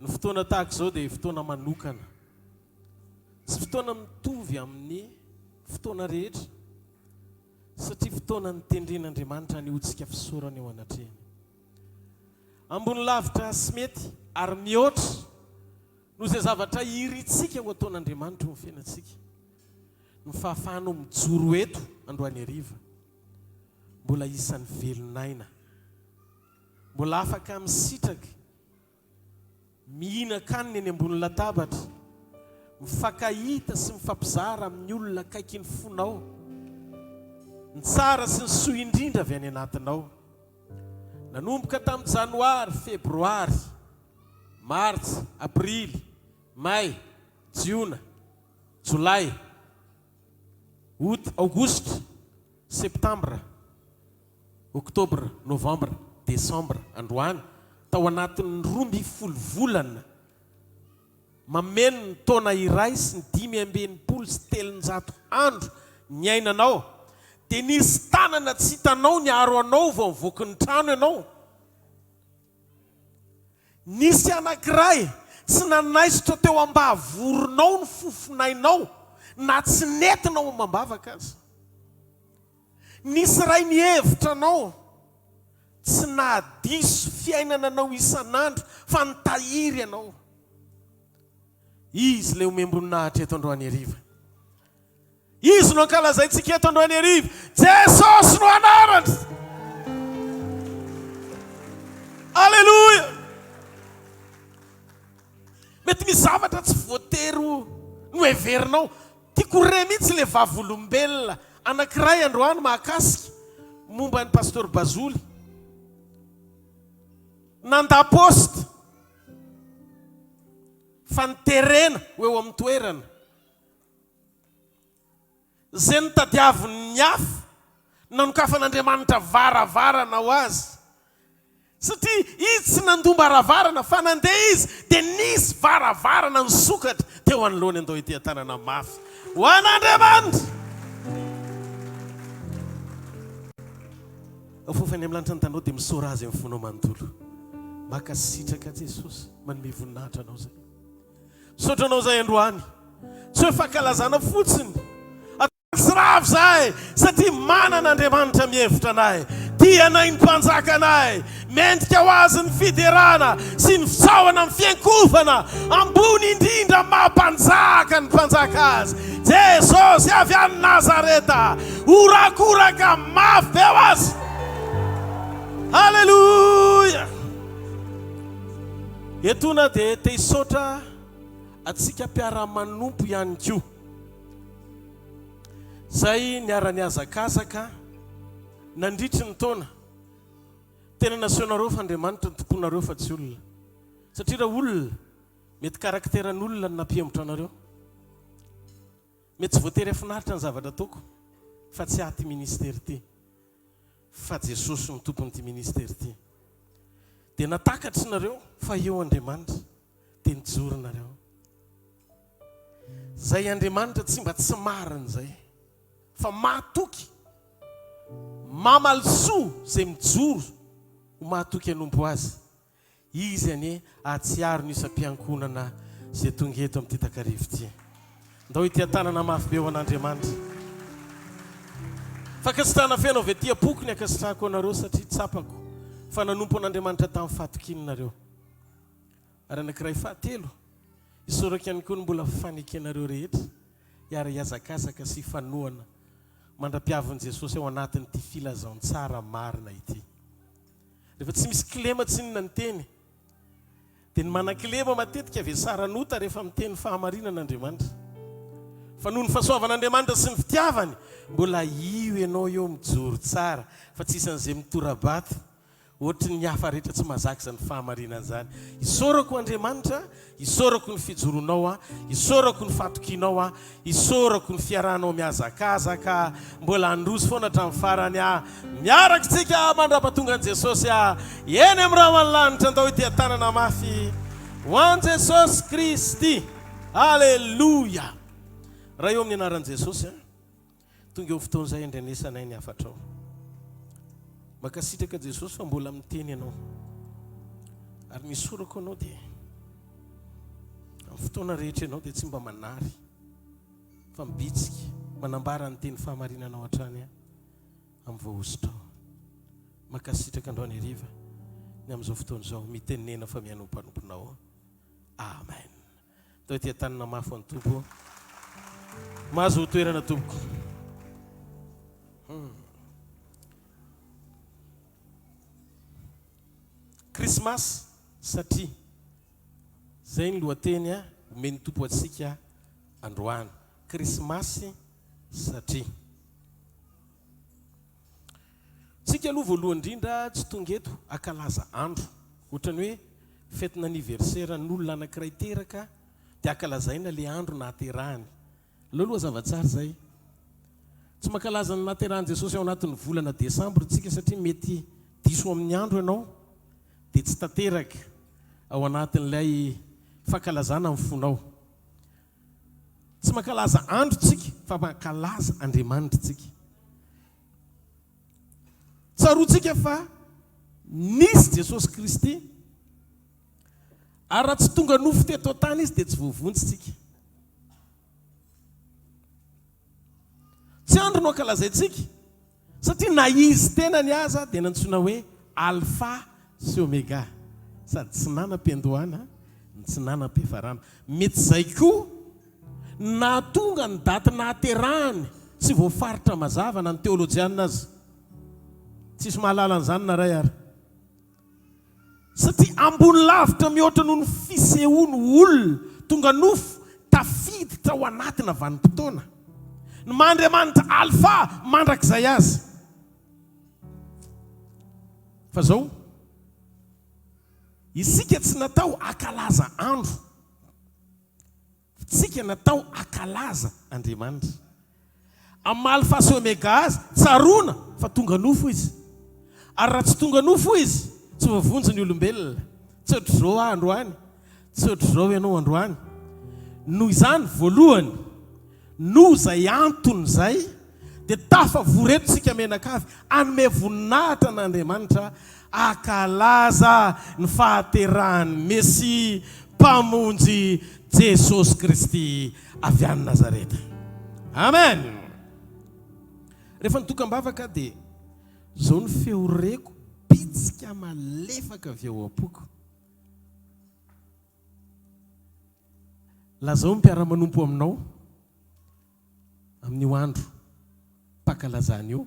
Ny fotoana tahaka izao dia fotoana manokana. Tsy fotoana mitovy amin'ny fotoana rehetra satria fotoana nitendren'Andriamanitra hanehoantsika fisaorana eo anatrehany. Ambony lavitra sy mety ary mihoatra noho izay zavatra irintsika ho ataon'Andriamanitra eo amin'ny fiainantsika ny fahafahanao mijoro eto androany hariva mbola isan'ny velon'aina, mbola afaka misitraka Mihinan-kanina eny ambony latabatra, mifankahita sy mifampizara amin'ny olona akaiky ny fonao, ny tsara sy ny soa indrindra avy any anatinao. Nanomboka tamin'ny Janoary, Febroary, Martsa, Aprily, May, Jiona, Jolay, Août, Aogositra, Septambra, Oktobra, Novambra, Desambra, androany, tao anatin'ny 12 volana, mameno ny taona 365 andro niainanao, dia nisy tanana tsy hitanao niaro anao vao nivoaky ny trano ianao. Nisy anankiray tsy nanaisotra teo am-bavoronao ny fofonainao na tsy nentinao amam-bavaka aza. Nisy ray nihevitra anao tsy nahadiso fiainana anao isan'andro fa nitahiry anao. Izy ilay omem-boninahitra eto androany hariva. Izy no ankalazaintsika eto androany hariva. Jesosy no anarany. Aleloia. Mety misy zavatra tsy voatery ho noheverinao. Tiako ho re mihitsy ilay vavolombelona anankiray androany mahakasika momba an'i Pasteur Bazoly. Nandà poste fa niterena ho eo amin'ny toerana. Izay notadiavin'ny hafa, nanokafan'Andriamanitra varavarana ho azy. Satria izy tsy nandom-baravarana fa nandeha izy dia nisy varavarana nisokatra teo anoloany andao ety an-tanana mafy ho an'Andriamanitra. Fofany amin'ny lanitra ny tanao dia misaora azy amin'ny fonao manontolo. Mankasitraka Jesosy, manome voninahitra anao izay. Misaotra anao izay androany. Tsy hoe fankalazana fotsiny. Tsy ravo izahay satria manana Andriamanitra mihevitra anay, tia anay ny Mpanjakanay. Mendrika ho Azy ny fiderana sy ny fisaorana amin'ny fiankohofana ambony indrindra maha Mpanjaka ny Mpanjaka Azy, Jesosy avy any Nazareta. Horakoraka mafy be ho Azy. Haleloia! Etoana dia te hisaotra antsika mpiara-manompo ihany koa. Izay niara-nihazakazaka nandritry ny taona. Tena nasehonareo fa Andriamanitra no tomponareo fa tsy olona. Satria raha olona, mety karakteran'olona no nampihemotra anareo. Mety tsy voatery hafinaritra ny zavatra ataoko fa tsy ahy ity ministera ity. Fa Jesosy no tompon'ity ministera ity. Dia natakatry nareo fa eo Andriamanitra. Dia nijoro nareo. Zay Andriamanitra tsy mba tsy marina zay fa mahatoky mamaly soa zay mijoro ho mahatoky hanompo azy. Izy anie hahatsiaro ny isam-piankohonana zay tonga eto amin'ity takariva ity. Ndao hitia-tanana mafy be ho an'Andriamanitra. Fankasitrahana feno avy aty am-poko ny ankasitrahako anareo satria tsapako fa nanompo an'Andriamanitra tamin'ny fahatokiana nareo. Ary anankiray fahatelo, isaorako ihany koa ny mbola fanekenareo rehetra hiara-hihazakazaka sy hifanohana mandra-piavin'i Jesosy ao anatin'ity filazantsara marina ity. Rehefa tsy misy kilema tsinona ny teny, dia ny manan-kilema matetika vesaran'ota rehefa miteny fahamarinana Andriamanitra. Fa noho ny fahasoavan'Andriamanitra sy ny fitiavany, mbola io ianao eo mijoro tsara fa tsy isan'izay mitora-bato Ohatry ny hafa rehetra tsy mahazaka izany fahamarinana izany. Isaorako Andriamanitra, isaorako ny fijoroanao aho, isaorako ny fahatokianao aho, isaorako ny fiarahanao mihazakazaka, mbola handroso foana hatramin'ny farany aho. Miaraka isika mandrapatonga an'i Jesosy aho eny amin'ny rahona lanitra. Andao hitia tanana mafy ho an'i Jesosy Kristy. Aleloia! Ray ô amin'ny anaran'i Jesosy a. Tonga eo fotoana izay andrenesanay ny hafatrao. Mankasitraka Jesosy fa mbola miteny ianao. Ary ny sorako anao dia. Amin'ny fotoana rehetra ianao dia tsy mba manary fa mibitsika, manambara ny teny fahamarinanao hatrany amin'ny voahosotrao. Mankasitraka androany hariva ny amin'izao fotoana izao. Mitenena fa mihaino ny mpanomponao. Amen. Atao ety an-tanana mafy ho an'ny Tompo. Mahazo toerana tompoko. Hmm. Krismasy satria izay ny lohateny omen'ny Tompo antsika androany. Krismasy satria. Tsika aloha voalohany indrindra tsy tonga eto hankalaza andro. Ohatran'ny hoe fetin'anniversaire n'olona anankiray teraka dia ankalazaina le andro nahaterahany. Aleo aloha hazava tsara izay. Tsy mankalaza ny nahaterahan'i Jesosy ao anatin'ny volana desambra tsika satria mety diso amin'ny andro ianao dia tsy tanteraka ao anatin'ilay fankalazana ny fonao. Tsy mankalaza andro tsika fa mankalaza Andriamanitra tsika. Tsaroantsika fa nisy Jesosy Kristy ary raha tsy tonga nofo teto an-tany Izy dia tsy voavonjy tsika. Tsy andro no ankalazaintsika Satria na Izy tenany aza dia nantsoina hoe Alfa sy Omega, sady tsy nanam-piandohana no tsy nanam-piafarana. Mety izay koa no nahatonga ny daty nahaterahany tsy voafaritra mazava na ny teolojianina aza. Tsisy mahalala an'izany na iray ary. Satria ambony lavitra mihoatra noho ny fisehoany ho olona tonga nofo tafiditra ao anatina vanim-potoana ny maha Andriamanitra Alfa mandrakizay Azy. Fa zao, isika tsy natao hankalaza andro. Tsika natao hakalaza Andriamanitra. Amin'ny maha Alpha sy Omega Azy, tsaroana fa tonga nofo Izy. Ary raha tsy tonga nofo Izy, tsy voavonjy ny olombelona. Tsy ohatr'izao aho androany, tsy ohatr'izao ianao androany. Noho izany, voalohany, noho izay antony izay, dia tafavory eto isika mianakavy hanome voninahitra an'Andriamanitra Hankalaza ny fahaterahan'ny Mesia Mpamonjy Jesosy Kristy avy any Nazareta. Amen! Rehefa nitokam-bavaka aho dia izao ny feo reko bitsika malefaka avy ao am-poko. Lazao ny mpiara-manompo aminao amin'io andro mpankalazana io.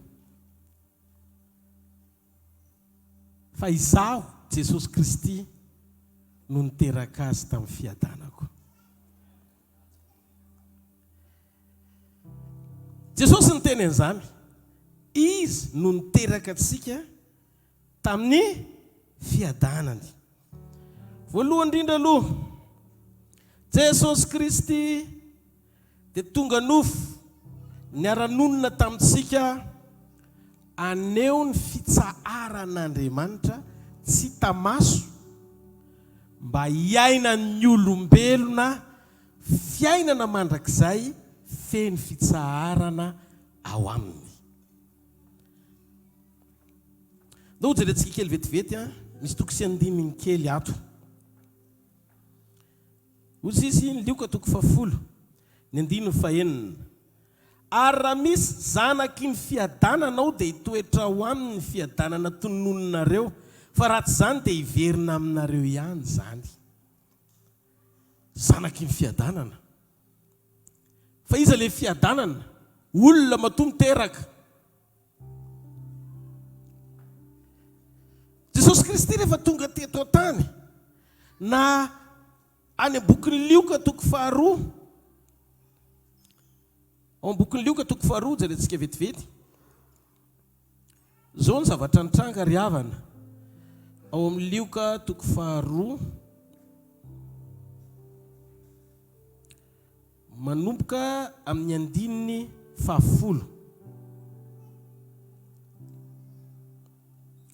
Fa Izaho, Jesosy Kristy, no niteraka azy tamin'ny fiadanako. Jesosy niteny an'izany. Izy no niteraka antsika tamin'ny fiadanany. Voalohany indrindra aloha, Jesosy Kristy dia tonga nofo niara-nonina tamintsika haneho ny fitsaharan'Andriamanitra tsy hita maso mba hiainan'ny olombelona fiainana mandrakizay feno fitsaharana ao aminy. Ndao hojerentsika kely vetivety an, misy toko sy andininy kely ato. Hoy izy, ny Lioka toko fahafolo, ny andininy fahenina, Ary raha misy zanaky ny fiadanana ao dia hitoetra ao aminy ny fiadanana tononinareo, fa raha tsy izany dia hiverina aminareo ihany izany. Zanaky ny fiadanana. Fa iza ilay fiadanana? Olona matoa miteraka. Jesosy Kristy rehefa tonga teto an-tany, na any am-bokin'i Lioka toko faharoa, ao am-bokin'i Lioka toko faharoa, jerentsika vetivety. Izao ny zavatra nitranga ry havana, ao amin'ny Lioka toko faharoa, Manomboka amin'ny andininy fahafolo.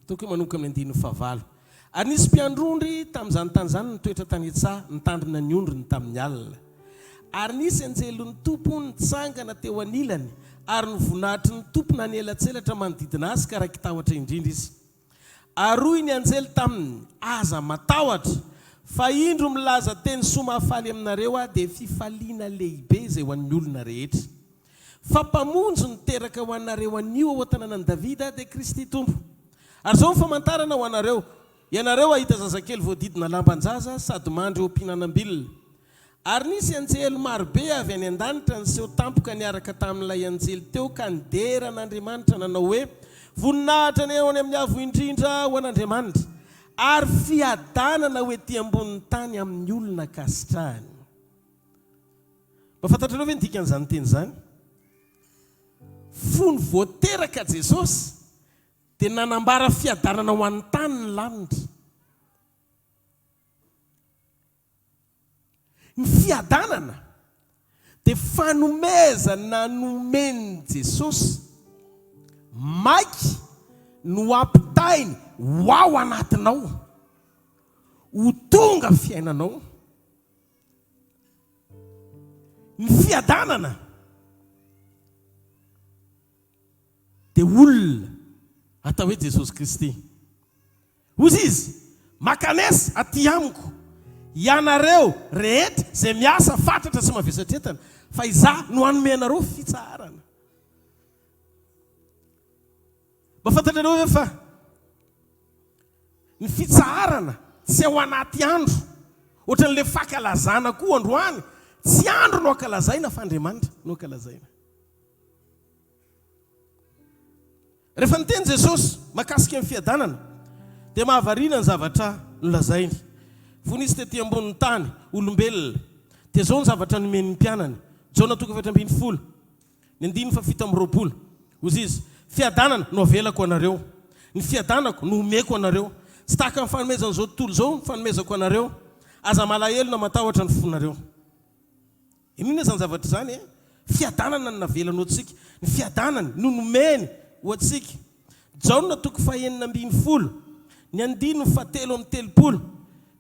Ataoko hoe manomboka amin'ny andininy fahavalo. Ary nisy mpiandry ondry tamin'izany tany izany nitoetra tany an-tsaha, nitandrina ny ondriny tamin'ny alina. Ary nisy anjelin'ny Tompo nitsangana teo anilany, ary ny voninahitry ny Tompo nanelatselatra manodidina azy ka raiki-tahotra indrindra izy. Ary hoy ny anjely taminy, Aza matahotra, Fa indro milaza teny soa mahafaly aminareo aho, dia fifaliana lehibe izay ho an'ny olona rehetra. Fa Mpamonjy no teraka ho anareo anio ao an-tanànan'i Davida, dia Kristy Tompo. Ary izao no famantarana ho anareo, Ianareo hahita zazakely voadidina lamban-jaza sady mandry eo am-pihinanam-bilona. Ary nisy anjely marobe avy any an-danitra niseho tampoka niaraka tamin'ilay anjely teo ka nidera an'Andriamanitra nanao hoe, Voninahitra anie ho any amin'ny Avo Indrindra ho an'Andriamanitra, ary fiadanana ho ety ambonin'ny tany amin'ny olona ankasitrahany. Mba fantatrareo ve ny dikan'izany teny izany? Fony vao teraka Jesosy dia nanambara fiadanana ho an'ny tany ny lanitra. Ny fiadanana dia fanomezana nomen'i Jesosy maiky no ampitainy ho ao anatinao, ho tonga fiainanao. Ny fiadanana dia olona atao hoe Jesosy Kristy. Hozy izy, Mankanesa aty amiko, ianareo rehetra izay miasa fatratra sy mavesatra entana, fa Izaho no hanome anareo fitsaharana. Mba fantatrareo ve fa ny fitsaharana tsy ao anaty andro, ohatran'ilay fankalazana koa androany, tsy andro no ankalazaina fa Andriamanitra no ankalazaina. Rehefa niteny Jesosy mahakasika ny fiadanana, dia mahavariana ny zavatra nolazainy. Fony Izy tety ambonin'ny tany, olombelona, dia izao ny zavatra nomeny ny mpianany, Jaona toko 14, ny andininy faha-27, Hoy Izy, Fiadanana no avelako anareo, ny fiadanako no omeko anareo, tsy tahaka ny fanomezan'izao tontolo izao ny fanomezako anareo, aza malahelo na matahotra ny fonareo. Inona izany zavatra izany e? Fiadanana no navelany ho antsika. Ny fiadanany no nomeny ho antsika. Jaona toko fahenina ambin'ny folo, ny andininy fahatelo amby telopolo.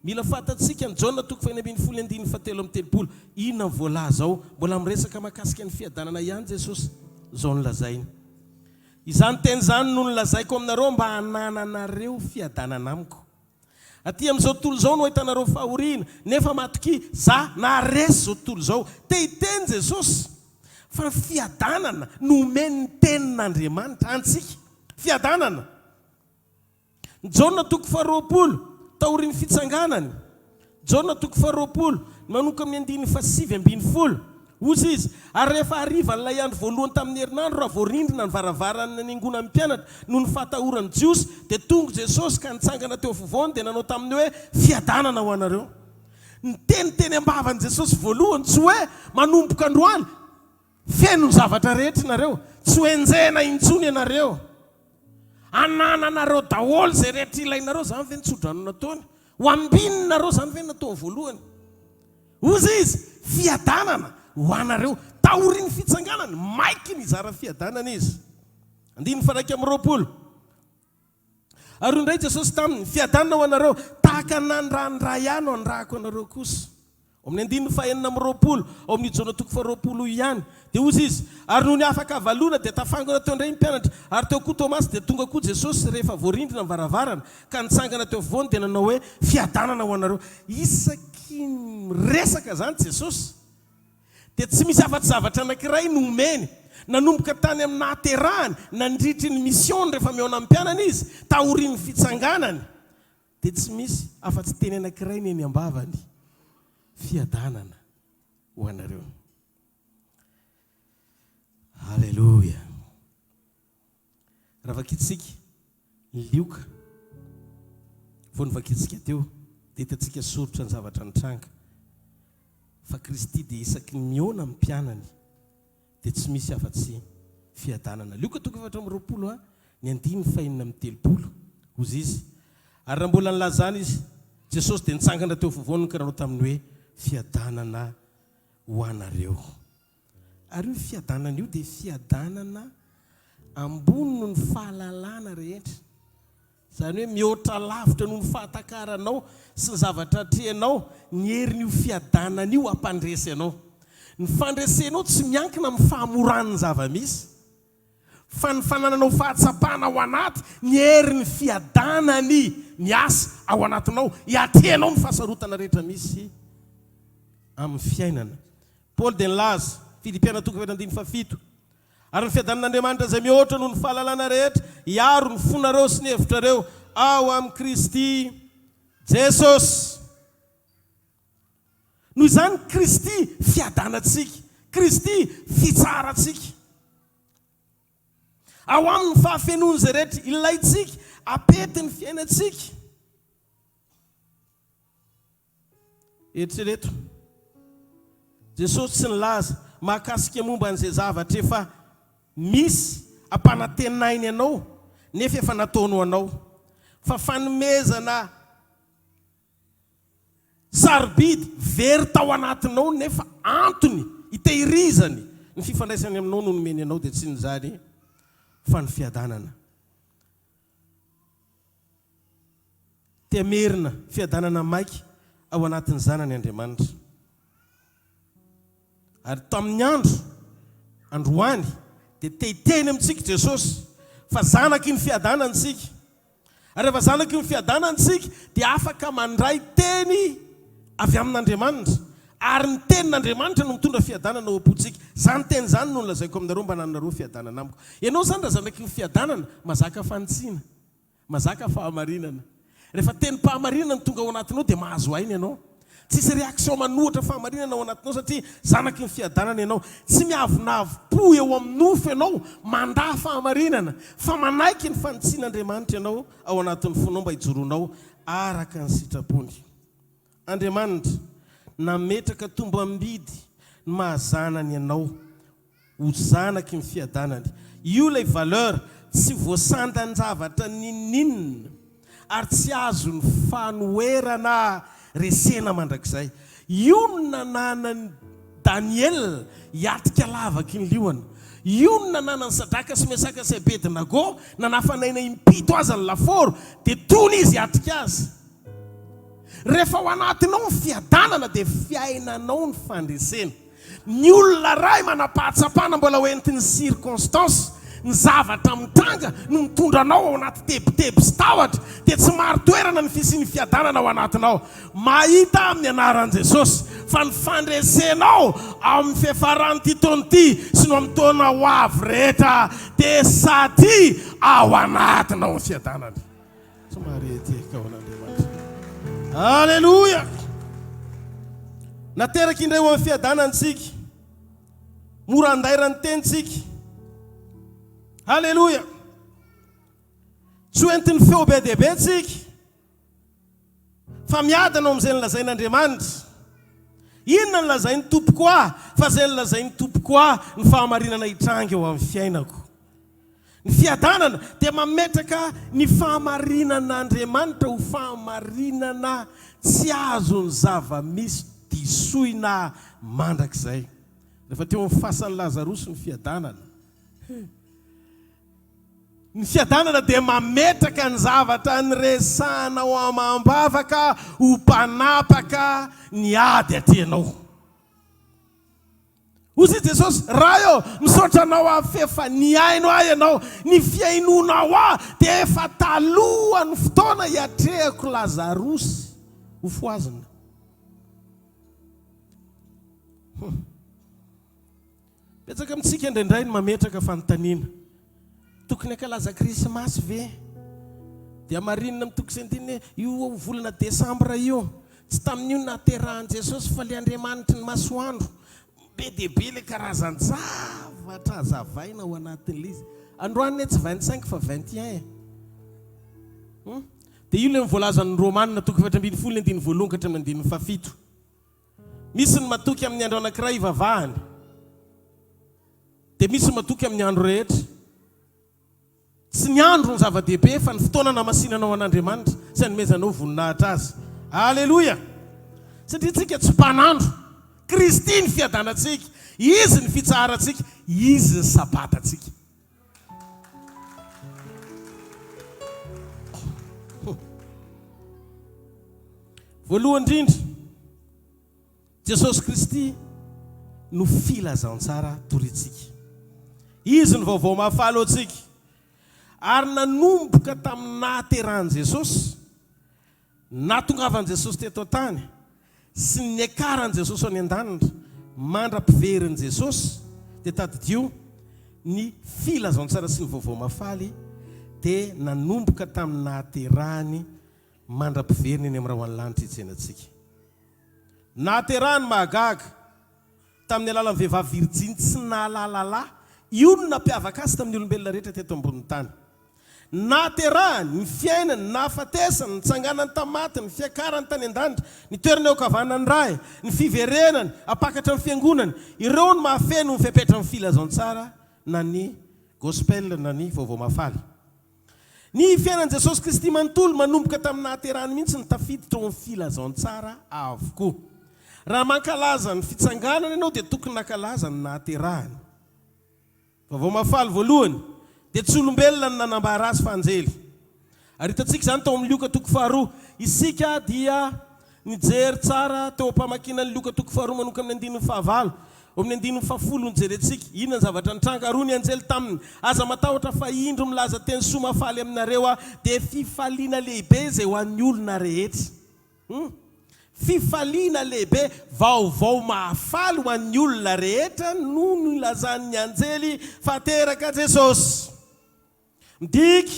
Mila fantatsika ny Jaona toko fahenina ambin'ny folo, ny andininy fahatelo amby telopolo. Inona no voalaza ao? Mbola miresaka mahakasika ny fiadanana ihany Jesosy. Izao no lazainy. Izany teny izany no nolazaiko aminareo mba hanananareo fiadanana amiko. Aty amin'izao tontolo izao no ahitanareo fahoriana, nefa matokia, za naharesy izao tontolo izao. Te hiteny Jesosy fa ny fiadanana no omen'ny tenin'Andriamanitra antsika. Fiadanana. Jaona toko faharoapolo, taorian'ny fitsanganany. Jaona toko faharoapolo, manomboka amin'ny andininy fahasivy ambin'ny folo. Hozy izy, Ary rehefa harivan'ilay andro voalohany tamin'ny herinandro, raha voarindrina ny varavaran'ny niangonan'ny mpianatra noho ny fahatahoran'ny Jiosy, dia tonga Jesosy ka nitsangana teo afovoany, dia nanao taminy hoe, Fiadanana ho anareo. Ny teny teny am-bavan'i Jesosy voalohany, tsy hoe, Manomboka androany, feno ny zavatra rehetra ianareo, tsy ho enjehina intsony ianareo, anananareo daholo izay rehetra ilainareo, izany ve ny tsodrano nataony? Ho ambininareo izany ve ny nataony voalohany? Hozy izy, Fiadanana ho anareo. Taorian'ny fitsanganany, maiky nizara fiadanana izy. Andininy faha-21. Ary hoy indray Jesosy taminy, Fiadanana ho anareo, tahaka ny nanirahan'ny Ray ahy no anirahako anareo kosa. Ao amin'ny andininy faha-26, ao amin'ny Jaona toko faharoapolo io ihany, dia hozy izy, Ary nony afaka havaloana, dia tafangona teo indray ny mpianatra, ary teo koa Tomasy, dia tonga koa Jesosy, rehefa voarindrina ny varavarana, ka nitsangana teo afovoany, dia nanao hoe, Fiadanana ho anareo. Isaky ny miresaka izany Jesosy, dia tsy misy afa-tsy zavatra anankiray no omeny. Nanomboka tany amin'ny nahaterahany, nandritry ny mission-ny rehefa mihaona amin'ny mpianany Izy, taorian'ny fitsanganany, dia tsy misy afa-tsy teny anankiray ny eny am-bavany, Fiadanana ho anareo. Aleloia. Raha vakintsika ny Lioka vao novakintsika teo dia hitantsika soritra ny zavatra nitranga fa Kristy dia isaky ny mihaona amin'ny mpianany dia tsy misy afa-tsy fiadanana. Lioka toko 24 a, ny andininy fahenina amby telopolo. Hozy izy, Ary raha mbola nilazana izy, Jesosy dia nitsangana teo afovoany ka nanao taminy hoe, Fiadanana ho anareo. Ary io fiadanana io dia fiadanana ambony noho ny fahalalana rehetra. Izany hoe mihoatra lavitra noho ny fahatakaranao sy ny zavatra atrehinao ny herin'io fiadanana io hampandresy anao. Ny fandresenao tsy miankina amin'ny fahamoran'ny zava-misy. Fa ny fanananao fahatsapana ao anaty ny herin'ny fiadanany miasa ao anatinao, hiatrehanao ny fahasarotana rehetra misy amin'ny fiainana. Paoly dia nilaza, Filipiana toko faha andininy fahafito, Ary ny fiadanan'Andriamanitra izay mihoatra noho ny fahalalana rehetra, hiaro ny fonareo sy ny hevitrareo ao amin'i Kristy Jesosy. Noho izany, Kristy fiadanantsika, Kristy fitsaharantsika. Ao aminy ny fahafenoan'izay rehetra ilaintsika, apety ny fiainantsika. Eritrereto, Jesosy tsy nilaza mahakasika momba an'izay zavatra efa misy ampanantenainy anao nefa efa nataony ho anao, fa fanomezana sarobidy very tao anatinao nefa antony itehirizany ny fifandraisany aminao no nomeny anao dia tsy inona izany fa ny fiadanana. Te hamerina fiadanana maika ao anatin'ny zanany Andriamanitra. Ary tamin'ny andro androany dia te hiteny amintsika Jesosy fa zanaky ny fiadanana isika. Ary rehefa zanaky ny fiadanana isika dia afaka mandray teny avy amin'Andriamanitra. Ary ny tenin'Andriamanitra no mitondra fiadanana ao am-pontsika. Izany teny izany no nolazaiko aminareo mba hanananareo fiadanana amiko. Ianao izany raha zanaky ny fiadanana, mazaka fanitsiana. Mazaka fahamarinana. Rehefa tenim-pahamarinana no tonga ao anatinao dia mahazo aina ianao. Tsisy réaction manohitra fahamarinana ao anatinao satria zanaky ny fiadanana ianao. Tsy miavonavom-po eo amin'ny nofo ianao mandà fahamarinana fa manaiky ny fanitsian'Andriamanitra ianao ao anatin'ny fonao mba hijoroanao araka ny sitrapony. Andriamanitra nametraka tombam-bidy ny maha zanany anao ho zanaky ny fiadanany. Io ilay valeur tsy voasandan-javatra n'inon'inona ary tsy azon'ny fanoherana resena mandrakizay. Io no nananan'i Daniela hiatrika lavaky ny liona. Io no nananan'i Sadraka sy Mesaka sy Abednago nanafanaina impito aza ny lafaoro dia tony izy hiatrika azy. Rehefa ao anatinao ny fiadanana dia fiainanao ny fandresena. Ny olona iray manam-pahatsapana mbola ho entin'ny circonstance, ny zavatra mitranga no mitondra anao ao anaty tebiteby sy tahotra, dia tsy marin-toerana ny fisian'ny fiadanana ao anatinao. Mahita amin'ny anaran'i Jesosy fa ny fandresenao ao amin'ny fiafaran'ity taona ity sy ny amin'ny taona ho avy rehetra dia sady ao anatinao ny fiadanana. Somary etieka ho an'Andriamanitra. Aleloia! Nateraka indray ho amin'ny fiadanana isika. Mora andairan'ny tenintsika. Aleloia! Tsy ho entin'ny feo be dia be tsika, fa miadana ao amin'izay nolazain'Andriamanitra. Inona no lazain'ny Tompoko ahy? Fa izay nolazain'ny Tompoko ahy ny fahamarinana hitranga eo amin'ny fiainako. Ny fiadanana dia mametraka ny fahamarinan'Andriamanitra ho fahamarinana tsy azon'ny zava-misy disoina mandrakizay. Rehefa teo amin'ny fasan'i Lazarosy ny fiadanana. Ny fiadanana dia mametraka ny zavatra niresahanao amam-bavaka ho mpanapaka ny ady atrehinao. Hoy i Jesosy, Ray ô, misaotra Anao aho f'efa nihaino ahy Ianao. Ny fihainoanao ahy dia efa talohan'ny fotoana hiatrehako Lazarosy hofohazina. Hum. Betsaka amintsika indraindray ny mametraka fanontaniana, Tokony hankalaza Krismasy ve? Dia hamarinina amin'ny toko sy andininy hoe io volana desambra io, tsy tamin'io no nahaterahan'i Jesosy fa ilay Andriamanitry ny masoandro. Be dia be ilay karazan-javatra hazavaina ao anatin'ilay izy. Androany anie tsy 25 fa 21 e. Hum? Dia io ilay voalazan'ny Romana toko 14 andininy voalohany ka hatramin'ny andininy fahafito. Misy ny matoky amin'ny andro anankiray ivavahany, dia misy matoky amin'ny andro rehetra. Tsy ny andro no zava-dehibe fa ny fotoana anamasinanao an'Andriamanitra sy anomezanao voninahitra Azy. Aleloia! Satria tsika tsy mpanandro. Kristy ny fiadanantsika, Izy ny fitsaharantsika, Izy ny Sabatantsika. Voalohany indrindra, Jesosy Kristy no filazantsara torintsika. Izy no vaovao mahafaly ho antsika. Ary nanomboka tamin'ny nahaterahan'i Jesosy, nahatongavan'i Jesosy teto an-tany, sy ny niakaran'i Jesosy any an-danitra, mandra-piverin'i Jesosy, dia tadidio, ny filazantsara sy ny vaovao mahafaly dia nanomboka tamin'ny nahaterahany mandra-piveriny eny amin'ny rahon'ny lanitra hitsena antsika. Nahaterahany mahagaga, tamin'ny alalan'ny vehivavy virjiny tsy nahalala lahy. Io no nampiavaka azy tamin'ny olombelona rehetra teto ambonin'ny tany. Nahaterahany, ny fiainany, ny nahafatesany, ny nitsanganany tamin'ny maty, ny fiakarany tany an-danitra, ny toerana eo ankavanan'ny Ray, ny fiverenany hampakatra ny Fiangonany, ireo no mahafeno ny fepetran'ny filazantsara na ny Gospel na ny Vaovao Mahafaly. Ny fiainan'i Jesosy Kristy manontolo, manomboka tamin'ny nahaterahany mihitsy no tafiditra ao amin'ny filazantsara avokoa. Raha mankalaza ny fitsanganana ianao dia tokony nankalaza ny nahaterahany. Vaovao mahafaly voalohany dia tsy olombelona no nanambara azy fa anjely. Ary hitantsika izany tao amin'ny Lioka toko faharoa. Isika dia nijery tsara teo am-pamakiana ny Lioka toko faharoa manomboka amin'ny andininy fahavalo. Eo amin'ny andininy fahafolo no jerentsika. Inona ny zavatra nitranga? Ary hoy ny anjely taminy, Aza matahotra fa indro milaza teny soa mahafaly aminareo aho, dia fifaliana lehibe izay ho an'ny olona rehetra. Hum. Fifaliana lehibe, vaovao mahafaly ho an'ny olona rehetra no nilazan'ny anjely fa teraka Jesosy. Midika,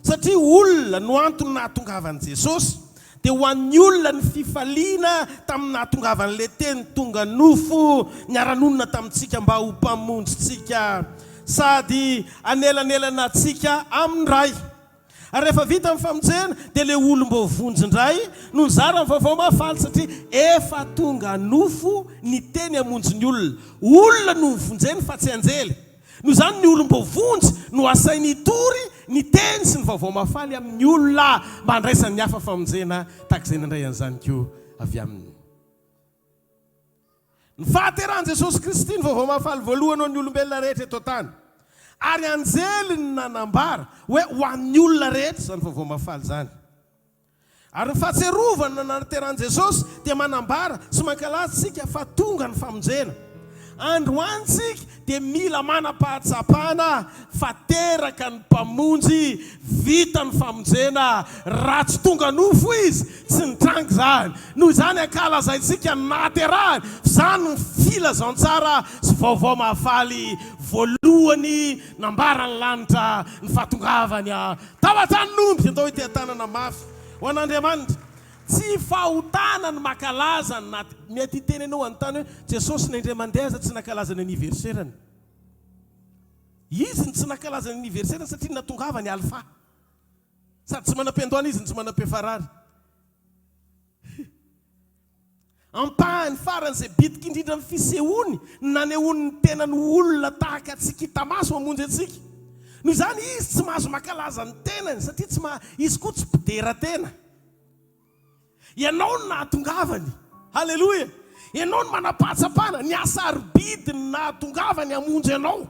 satria olona no antony nahatongavan'i Jesosy, dia ho an'ny olona ny fifaliana tamin'ny nahatongavan'ilay Teny tonga nofo niara-nonina tamintsika mba ho Mpamonjintsika sady hanelanelana antsika amin'ny Ray. Ary rehefa vita ny famonjena dia ilay olom-boavonjy indray no nizara ny vaovao mahafaly satria efa tonga nofo ny Teny hamonjy ny olona. Olona no novonjeny fa tsy anjely. Noho izany ny olom-boavonjy no asainy hitory ny Teny sy ny vaovao mahafaly amin'ny olona mba handraisan'ny hafa famonjena tahaka izay nandray an'izany koa avy aminy. Ny fahaterahan'i Jesosy Kristy no vaovao mahafaly voalohany ho an'ny olombelona rehetra eto an-tany. Ary anjely no nanambara hoe ho an'ny olona rehetra izany vaovao mahafaly izany. Ary ny fahatsiarovana ny nahaterahan'i Jesosy dia manambara sy mankalaza isika fa tonga ny famonjena. Androany isika dia mila manam-pahatsapana fa teraka ny Mpamonjy, vita ny famonjena, raha tsy tonga nofo Izy, tsy nitranga izany. Noho izany ankalazaintsika ny nahaterahany, f'izany no filazantsara sy vaovao mahafaly voalohany nambaran'ny lanitra ny fahatongavany tao an-tanin'omby. Atao hoe teha-tanana mafy ho an'Andriamanitra. Tsy fahotana ny mankalaza ny naha, mety hiteny ianao hanontany hoe, Jesosy na indray mandeha aza tsy nankalaza ny anniversaire-ny. Izy no tsy nankalaza ny anniversaire-ny satria natongavany Alpha. Sady tsy manam-piandohana izy no tsy manam-piafarary. Ampahany farany izay bitika indrindra amin'ny fisehoany ny nanehoany ny tenany ho olona tahaka antsika hita maso hamonjy antsika. Noho izany izy tsy mahazo mankalaza ny tenany satria tsy maha, izy koa tsy mpidera tena. Ianao no nahatongavany. Haleloia! Ianao no manam-pahatsapana ny hasarobidy ny nahatongavany hamonjy anao.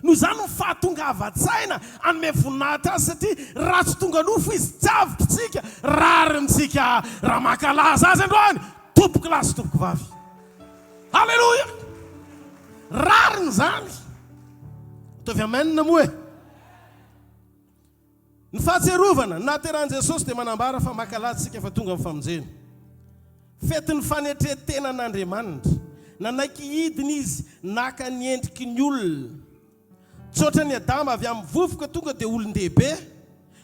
Noho izany ny fahatongavan-tsaina hanome voninahitra Azy satria raha tsy tonga nofo Izy tsy avotritsika, rariny tsika raha mankalaza Azy androany tompoko lahy sy tompoko vavy. Haleloia! Rariny izany. Ataovy amen moa e. Ny fahatsiarovana ny nahaterahan'i Jesosy dia manambara fa mankalaza isika fa tonga ny famonjena. Fetin'ny fanetren-tenan'Andriamanitra. Nanaiky hidina Izy naka ny endriky ny olona. Tsy ohatran'i Adama avy amin'ny vovoka tonga dia olon-dehibe,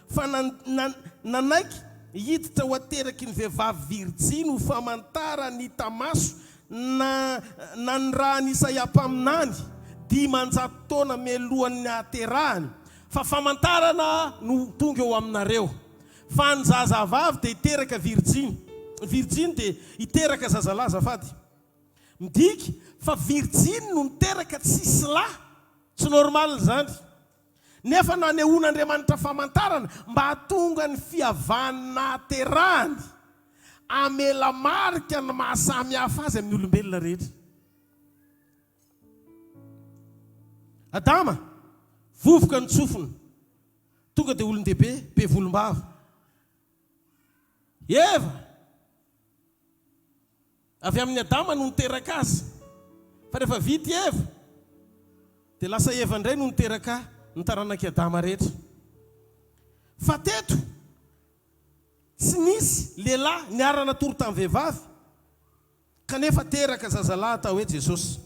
fa nanaiky hiditra ho ateraky ny vehivavy virjiny ho famantarany hita maso na nanirahan'i Isaia mpaminany 500 taona mialohan'ny nahaterahany. Fa famantarana no ho tonga eo aminareo, fa ny zazavavy dia hiteraka virjiny, ny virjiny dia hiteraka zazalahy, azafady. Midika fa virjiny no niteraka tsisy lahy, tsy normal izany. Nefa nanehoan'Andriamanitra famantarana mba hahatonga ny fihavan'ny nahaterahany hamela marika ny maha samy hafa azy amin'ny olombelona rehetra. Adama, vovoka ny tsofina, tonga dia olon-dehibe, be volombava. Eva, avy amin'i Adama no niteraka azy, fa rehefa vita i Eva, Dia lasa Eva indray no niteraka ny taranak'i Adama rehetra. Fa teto, tsy nisy lehilahy niara-natory tamin'ny vehivavy, kanefa teraka zazalahy atao hoe Jesosy.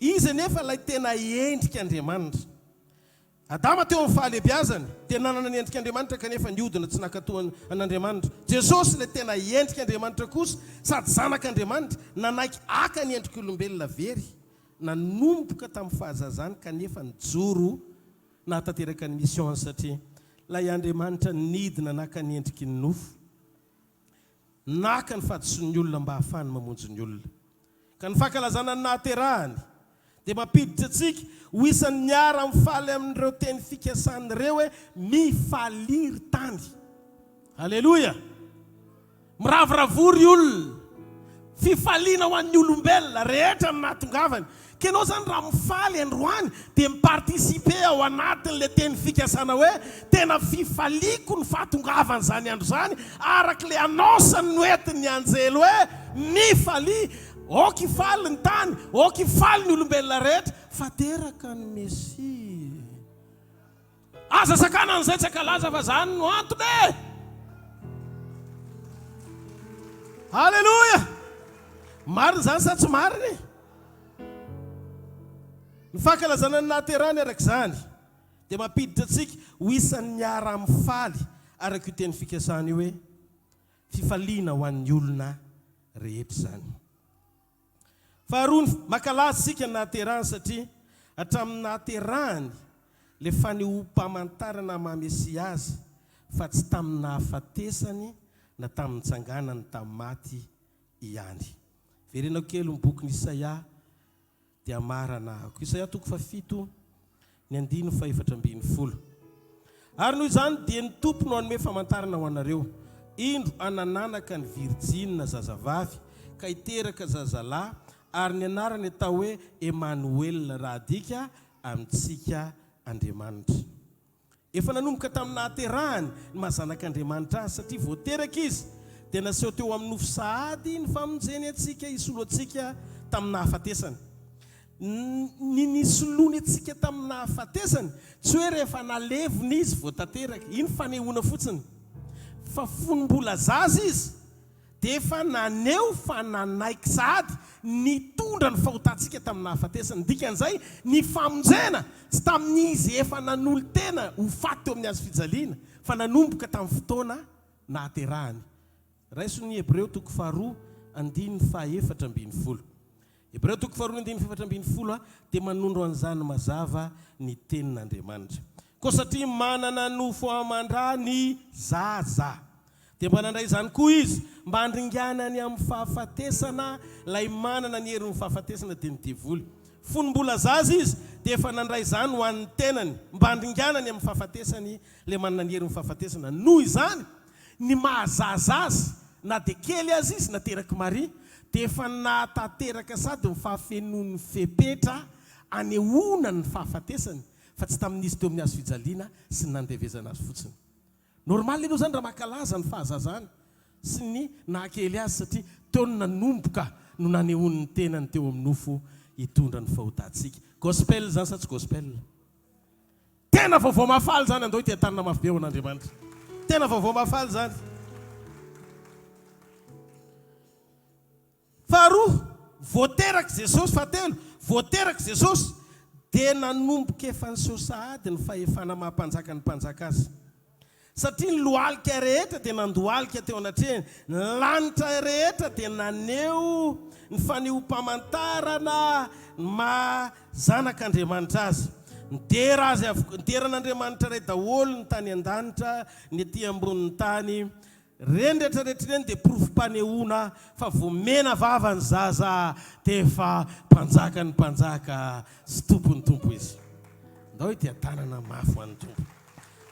Izy anefa ilay tena endrik'Andriamanitra. Adama teo amin'ny fahalehibiazany dia nanana ny endrik'Andriamanitra kanefa nihodina tsy nankatò an'Andriamanitra. Jesosy ilay tena endrik'Andriamanitra kosa sady Zanak'Andriamanitra, nanaiky haka ny endrik'olombelona very nanomboka tamin'ny fahazazany kanefa nijoro nahatanteraka ny mission-ny satria ilay Andriamanitra nidina naka ny endriky ny nofo. Naka ny fahadisoan'ny olona mba hahafahany mamonjy ny olona. Ka ny fankalazana ny nahaterahany dia mampiditra antsika ho isan'ny miara-mifaly amin'ireo teny fikasana ireo hoe, Mifalia ry tany. Aleloia! Miravoravoa ry olona. Fifaliana ho an'ny olombelona rehetra ny nahatongavany. Ka ianao izany raha mifaly androany dia mi-participer ao anatin'ilay teny fikasana hoe tena fifaliako ny fahatongavan'izany andro izany araka ilay annonce noentin'ny anjely hoe mifalia, aoka hifaly ny tany, aoka hifaly ny olombelona rehetra fa teraka ny Mesia. Aza sakanana izay tsy ankalaza fa zany no antony e! Aleloia! Marina izany sa tsy marina e? Ny fankalazana ny nahaterahany araka izany dia mampiditra antsika ho isan'ny miara-mifaly araka io teny fikasana io hoe fifaliana ho an'ny olona rehetra izany. Faharoa, mankalaza isika ny nahaterahany satria hatramin'ny nahaterahany ilay fanehoam-pamantarana maha Mesia azy fa tsy tamin'ny nahafatesany na tamin'ny nitsanganany tamin'ny maty ihany. Verenako kely ny bokin'i Isaia dia hamarana ahako. Isaia toko fahafito, ny andininy fahefatra ambinifolo. Ary noho izany dia ny Tompo no hanome famantarana ho anareo, Indro hanananaka ny virijina zazavavy, ka hiteraka zazalahy, ary ny anarany hatao hoe Emanoela, raha adika, amintsika Andriamanitra. Efa nanomboka tamin'ny nahaterahany ny maha Zanak'Andriamanitra Azy, satria vao teraka Izy, dia naseho teo amin'ny nofo sahady ny famonjeny antsika hisolo antsika tamin'ny nahafatesany. Ny nisoloany antsika tamin'ny nahafatesany, tsy hoe rehefa nalevina Izy vao tanteraka, iny fanehoana fotsiny, fa fony mbola zaza Izy, dia efa naneho fa nanaiky sahady nitondra ny fahotantsika tamin'ny nahafatesany. Ny dikan'izay, ny famonjena tsy tamin'izy efa nanolo-tena ho faty teo amin'ny hazo fijaliana, fa nanomboka tamin'ny fotoana nahaterahany. Raiso ny Hebreo toko faharoa andininy fahaefatra ambinifolo. Hebreo toko faharoa andininy fahefatra ambinifolo dia manondro an'izany mazava ny Tenin'Andriamanitra. Koa satria manana nofo aman-dra ny zaza, dia mba nandray izany koa izy, mba handringanany amin'ny fahafatesana ilay manana ny herin'ny fahafatesana, dia ny devoly. Fony mbola zaza izy, dia efa nandray izany ho an'ny tenany, mba handringanany amin'ny fahafatesany ilay manana ny herin'ny fahafatesana. Noho izany, Ny maha zaza azy, na dia kely aza izy naterak'i Maria, dia efa nahatanteraka sady ny fahafenoan'ny fepetra anehoana ny fahafatesany, fa tsy tamin'izy teo amin'ny hazo fijaliana sy ny nandevezana azy fotsiny. Normal aloha izany raha mankalaza ny fahazazany sy ny nahakely azy satria teo no nanomboka no nanehoany ny tenany teo amin'ny nofo hitondra ny fahotantsika. Gospel izany sa tsy gospel? Tena vaovao mahafaly izany, andao hiteha-tanana mafy be ho an'Andriamanitra. Tena vaovao mahafaly izany. Faharoa, vao terak'i Jesosy, fahatelo, vao terak'i Jesosy, dia nanomboka efa niseho sahady ny fahefana maha mpanjaka ny mpanjaka azy. Satria ny lohalika rehetra dia nandohalika teo anatrehany, ny lanitra rehetra dia naneho ny fanehoam-pamantarana ny maha Zanak'Andriamanitra azy. Nidera azy avokoa, nidera an'Andriamanitra Ray daholo ny tany an-danitra, ny ety ambonin'ny tany. Ireny rehetra rehetra ireny dia porofom-panehoana fa vao mena vava ny zaza dia efa Mpanjakan'ny mpanjaka sy Tompon'ny tompo izy. Ndao hitia-tanana mafy ho an'ny Tompo.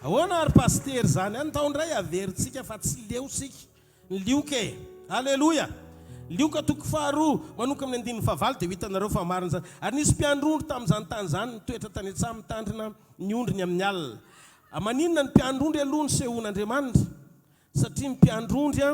Ahoana ary Pasitera izany? Andao indray averintsika fa tsy leo isika. Ny Lioka e! Aleloia! Lioka toko faharoa, manomboka amin'ny andininy fahavalo dia ho hitanareo fa marina izany. Ary nisy mpiandry ondry tamin'izany tany izany nitoetra tany an-tsaha mitandrina ny ondriny amin'ny alina. Maninona ny mpiandry ondry aloha nisehoan'Andriamanitra? Satria ny mpiandry ondry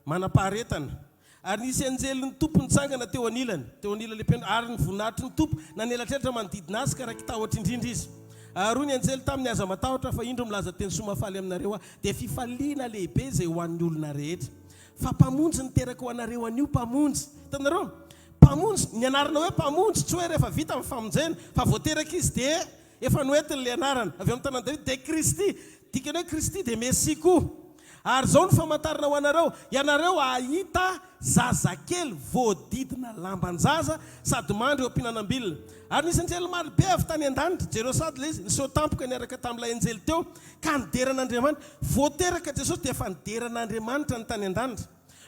manam-paharetana. Ary nisy anjelin'ny Tompo nitsangana teo anilany, teo anilan'ilay mpiandry, ary ny voninahitry ny Tompo nanelatrelatra manodidina azy, ka raiki-tahotra indrindra izy. Ary hoy ny anjely taminy, Aza matahotra, fa indro milaza teny soa mahafaly aminareo aho, dia fifaliana lehibe izay ho an'ny olona rehetra. Fa Mpamonjy niteraka ho anareo anio, Mpamonjy. Hitanareo? Mpamonjy, ny anarana hoe Mpamonjy, tsy hoe rehefa vita ny famonjena, fa vao teraka Izy dia efa noentiny ilay anarana, avy eo amin'ny tanàn'i Davida, dia Kristy. Dikany hoe Kristy dia Mesia koa. Ary izao no famantarana ho anareo, ianareo hahita zazakely voadidina lamban-jaza sady mandry eo am-pihinanam-bilona. Ary nisy anjely maro be avy tany an-danitra, jereo sady ilay izy, niseho tampoka niaraka tamin'ilay anjely teo, ka nidera an'Andriamanitra. Vao teraka Jesosy dia efa nidera an'Andriamanitra ny tany an-danitra.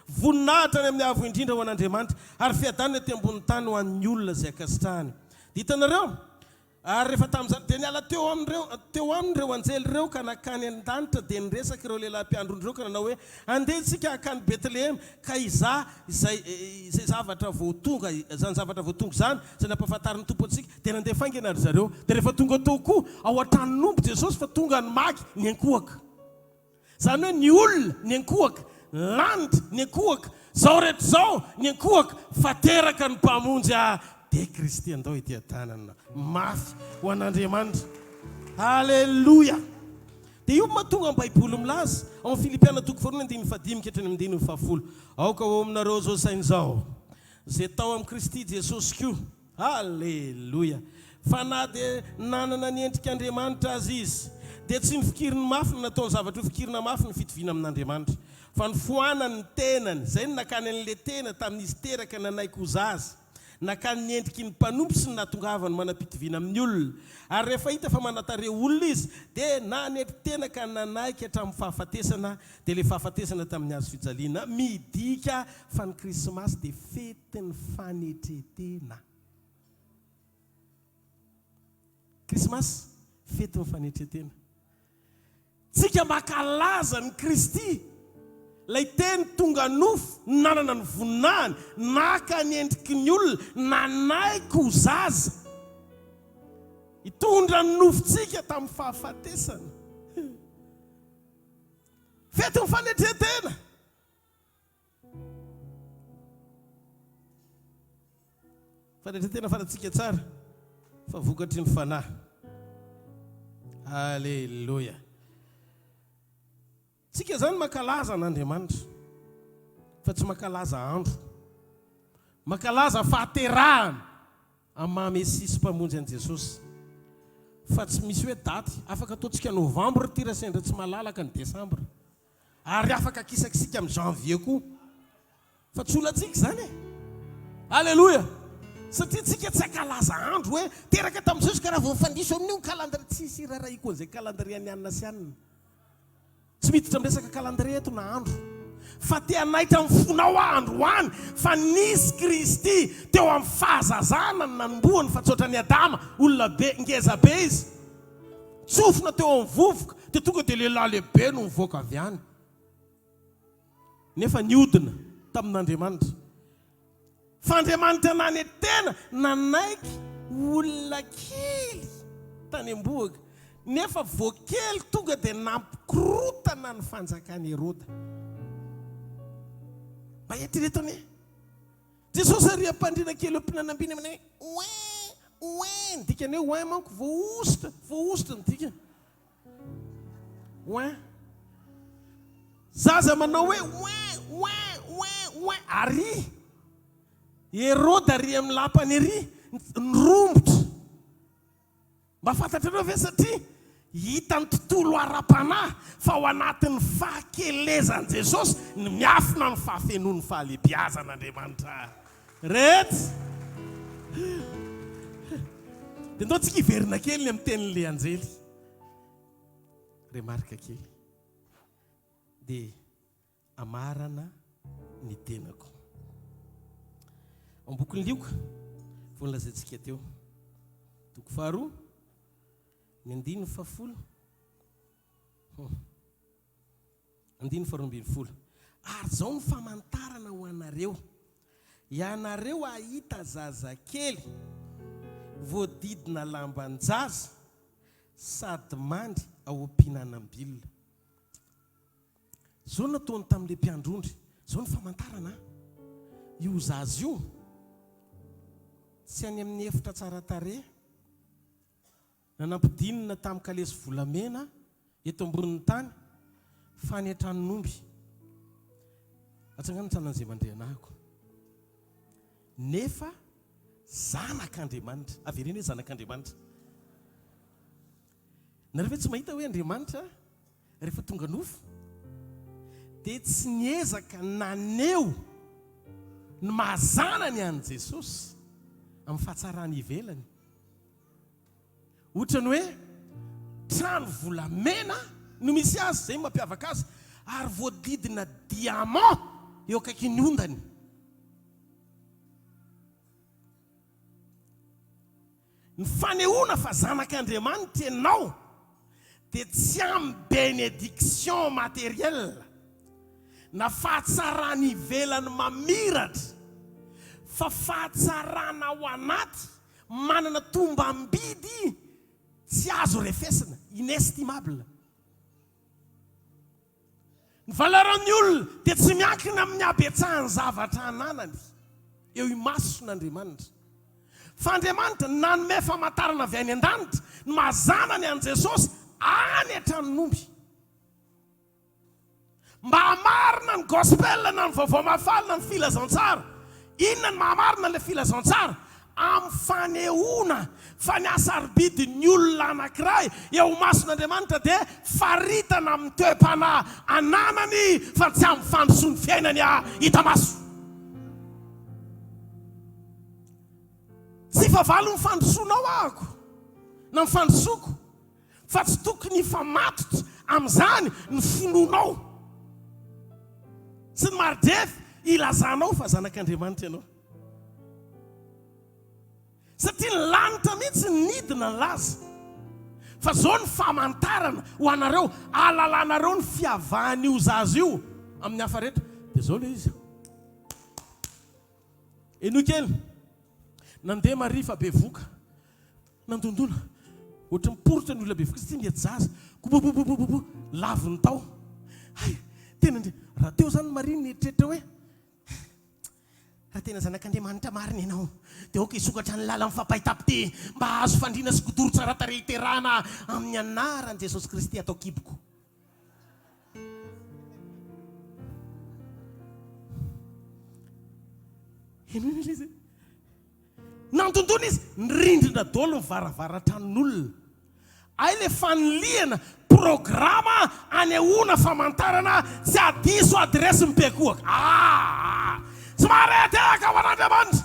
Voninahitra any amin'ny Avo Indrindra ho an'Andriamanitra, ary fiadanana ety ambonin'ny tany ho an'ny olona izay ankasitrahany. Dia hitanareo? Ary rehefa tamin'izany, dia niala teo amin'ireo, teo aminy ireo anjely ireo ka nankany an-danitra, dia niresaka ireo lehilahy mpiandry ondry ireo ka nanao hoe, Andeha isika hankany Betlehema, ka hizaha izay, izay zavatra vao tonga, izany zavatra vao tonga izany, izay nampahafantarin'ny Tompo antsika. Dia nandeha faingana ry zareo. Dia rehefa tonga tao koa, ao an-tranon'omby Jesosy, fa tonga ny magy niankohoka. Izany hoe ny olona niankohoka, ny lanitra niankohoka, izao rehetra izao niankohoka fa teraka ny Mpamonjy ah dia Kristy andao ety an-tanana mafy ho an'Andriamanitra. Aleloia! Dia io mahatonga ny Baiboly milaza ao amin'ny Filipiana toko voalohany andininy fahadimy ka hatrany amin'ny andininy fahafolo, Aoka ho ao aminareo izao saina izao, izay tao amin'i Kristy Jesosy koa. Aleloia! Fa na dia nanana ny endrik'Andriamanitra aza izy, dia tsy nofikiriny mafy ny nataony zavatra hofikirina mafy ny fitoviana amin'Andriamanitra, fa nofoanany ny tenany, izay no nakany an'ilay tena tamin'izy teraka nanaiky ho zaza, nakany ny endriky ny mpanompo sy ny nahatongavany manam-pitoviana amin'ny olona. Ary rehefa hita fa manan-tarehy olona izy, dia nanetry tena ka nanaiky hatramin'ny fahafatesana, dia ilay fahafatesana tamin'ny hazo fijaliana. Midika fa ny Krismasy dia fety. Teny fanetren-tena. Krismasy, fetin'ny fanetren-tena. Tsika mankalaza an'i Kristy, ilay Teny tonga nofo, nanana ny voninahiny, naka ny endriky ny olona, nanaiky ho zaza, hitondra ny nofontsika tamin'ny fahafatesana. Fetin'ny fanetren-tena. Fanetren-tena fantatsika tsara fa vokatry ny fanahy. Aleloia. Tsika zany mankalaza an'Andriamanitra fa tsy mankalaza andro. Mankalaza fahaterahana amin'ny maha Mesia sy Mpamonjy an'i Jesosy. Fa tsy misy hoe daty. Afaka ataontsika novembre ity raha sendra tsy malalaka ny décembre. Ary afaka akisakisika amin'ny janvier koa. Fa tsy olantsika izany e! Aleloia! Satria tsika tsy hankalaza andro hoe teraka tamin'izao izy ka raha vao mifandiso amin'io ny calendrier, tsisy irarahiako an'izay calendrier an'i anona sy anona. Tsy miditra amin'ny resaka calendrier eto na andro. Fa te hanaitra ny fonao aho androany fa nisy Kristy teo amin'ny fahazazana no nanombohany fa tsy ohatran'i Adama, olona be, ngeza be izy. Tsofina teo amin'ny vovoka, dia tonga dia lehilahy lehibe no nivoaka avy any. Nefa niodina tamin'Andriamanitra. Fa Andriamanitra nanetry tena, nanaiky olona kely tany am-bohoka, nefa vao kely tonga dia nampikorotana ny fanjakan'i Heroda. Mba eritrereto anie. Jesosy ary ampandriana kely eo am-pinanam-bina manao hoe oin, oin, ny dikany hoe oin manko voahosotra, voahosotra ny dikany. Oin. Zaza manao hoe oin, oin, oin, oin, ary Heroda ary amin'ny lapany ery nirombotra. Mba fantatrareo ve satria hitan'ny tontolo ara-panahy fa ao anatin'ny fahakelezan'i Jesosy ny miafina ny fahafenoan'ny fahalehibiazan'Andriamanitra rehetra. Dia ndao tsika hiverina kely ny amin'ny tenin'ilay anjely. Remarque kely. Dia Amarana ny tenako. Ao am-bokin'i Lioka, vao nolazaintsika teo, toko faharoa, ny andininy fahafolo, andininy faharoa ambin'ny folo. Ary izao no famantarana ho anareo, ianareo hahita zazakely voadidina lamban-jaza sady mandry ao am-pihinanam-bilona. Zao no nataony tamin'ilay mpiandry ondry. Zao ny famantarana an! Io zaza io tsy any amin'ny efitra tsara tarehy na nampidinina tamin'ny kalesy volamena eto ambonin'ny tany fa any an-tranon'omby. Atsangano ny tanan'izay mandre anahako. Nefa zanak'Andriamanitra. Avereno hoe zanak'Andriamanitra. Nareo ve tsy mahita hoe Andriamanitra rehefa tonga nofo dia tsy niezaka naneho ny maha zanany an'i Jesosy amin'ny fahatsarany ivelany. Ohatrany hoe trano volamena no misy azy, izay no mampiavaka azy, ary voadidina diamant eo akaikin'ny ondany. Ny fanehoana fa zanak'Andriamanitra ianao dia tsy amin'ny bénédiction matérielle na fahatsarana ivelany mamiratra fa fahatsarana ao anaty manana tombam-bidy tsy azo refesina, inestimable. Ny valeur-n'ny olona dia tsy miankina amin'ny habetsahan'ny zavatra ananany eo imason'Andriamanitra. Fa Andriamanitra nanome famantarana avy any an-danitra ny maha zanany an'i Jesosy any an-tranon'omby. Mba hamarina ny gospel na ny vaovao mahafaly na ny filazantsara. Inona ny mahamarina ilay filazantsara? Amin'ny fanehoana fa ny hasarobidin'ny olona anankiray eo imason'Andriamanitra dia faritana amin'ny toe-panahy ananany fa tsy amin'ny fandrosoan'ny fiainany hita maso. Tsy fahavalon'ny fandrosoanao ahako na ny fandrosoako. Fa tsy tokony hifamatotra amin'izany ny finoanao sy ny mari-drefy hilazanao fa zanak'Andriamanitra ianao. Satria ny lanitra mihitsy nidina nilaza fa zao ny famantarana ho anareo, ahalalanareo ny fiavahan'io zaza io amin'ny hafa rehetra. Dia zao ilay izy. Henoy kely. Nandeha Maria fa bevoka. Nandondona. Ohatry ny poritra ny olona bevoka satria nety zaza. Kobobobobobo, laviny tao. Hay, tena ndry. Raha teo izany Maria nieritreritra hoe, Raha tena zanak'Andriamanitra marina ianao, dia aoka hisokatra ny lalan'ny fampahitapite mba hahazo fandriana sy kidoro tsara tarehy hiterahana amin'ny anaran'i Jesosy Kristy ato an-kiboko. Henoina ilay izy. Nandondona izy, nirindrina daholo ny varavaran-tranon'olona. Hay ilay fanilihana programa anehoana famantarana tsy hadiso adiresy mipekoaka. Ah! Tsy maharehadehaka ho an'Andriamanitra.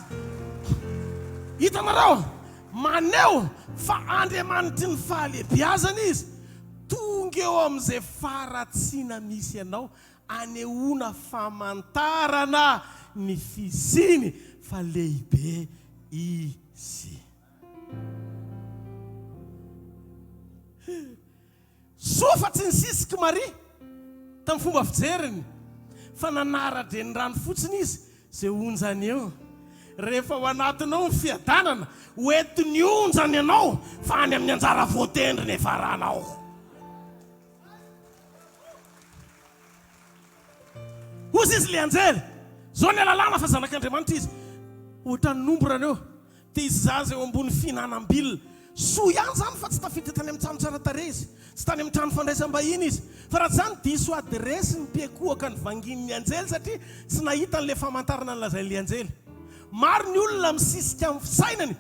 Hitanareo, maneho fa Andriamanitry ny fahalehibiazana Izy. Tonga eo amin'izay faharatsiana misy anao Anehoana famantarana ny fisiany fa lehibe Izy. Soa fa tsy nisisiky Maria tamin'ny fomba fijeriny fa nanara-drenirano fotsiny izy izay onjany eo. Rehefa ao anatinao ny fiadanana, ho entin'ny onjany ianao fa any amin'ny anjara voatendry ny hiafaranao. Hozy izy le anjely, zao ny alalana fa zanak'Andriamanitra izy. Ohatran'ny nombre reo. Te hisy zaza eo ambony fihinanam-bilona. Soa ihany zany fa tsy tafiditra tany amin'ny trano tsara tarehy izy. Tsy tany amin'ny trano fandraisam-bahiny izy. Fa raha tsy izany diso adiresy ny mpiankohoka ny vangin'ny anjely satria tsy nahita an'ilay famantarana nolazain'ilay anjely. Maro ny olona misisika amin'ny fisainany,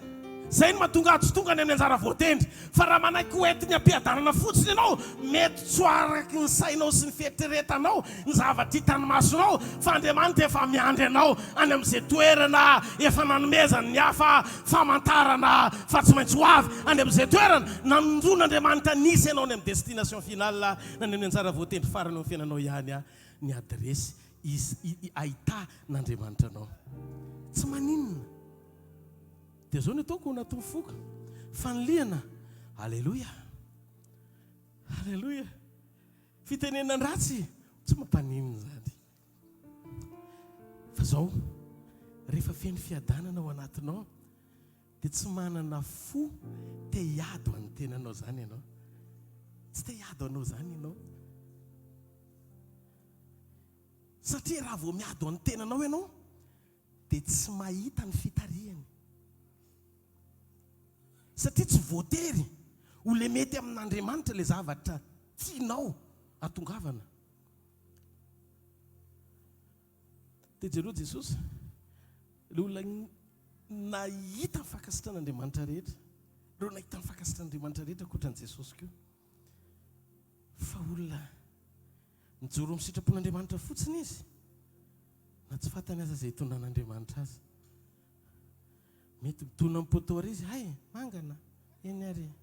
izay no mahatonga ahy tsy tonga any amin'ny anjara voatendry. Fa raha manaiky ho entiny am-piadanana fotsiny ianao, mety tsy ho araky ny sainao sy ny fieritreretanao ny zavatra hitan'ny masonao, fa Andriamanitra efa miandry anao any amin'izay toerana efa nanomezany ny hafa famantarana fa tsy maintsy ho avy any amin'izay toerana nanondroan'Andriamanitra nisy anao any amin'ny destination finale na any amin'ny anjara voatendry farany eo amin'ny fiainanao ihany ny adiresy Izy ahita n'Andriamanitra anao. Tsy maninona. Dia zao ny ataoko anatin'ny foko. Fanilihana. Aleloia. Aleloia. Fitenenan-dratsy. Tsy mampaninona izany. Fa zao, rehefa feno fiadanana ao anatinao, dia tsy manana fo te hiady ho an'ny tenanao izany ianao. Tsy te hiady ho anao izany ianao. Satria raha vao miady ho an'ny tenanao ianao, dia tsy mahita ny fitarihany. Satria tsy voatery ho le mety amin'Andriamanitra le zavatra tianao atongavana. Dia jereo Jesosy, le olona nahita ny fankasitran'Andriamanitra rehetra, ireo nahita ny fankasitran'Andriamanitra rehetra ankoatran'i Jesosy koa. Fa olona mijoro amin'ny sitrapon'Andriamanitra fotsiny izy, na tsy fantany aza izay hitondran'Andriamanitra azy. Mety midona amin'ny poteau ary izy, hay, mangana, eny ary e.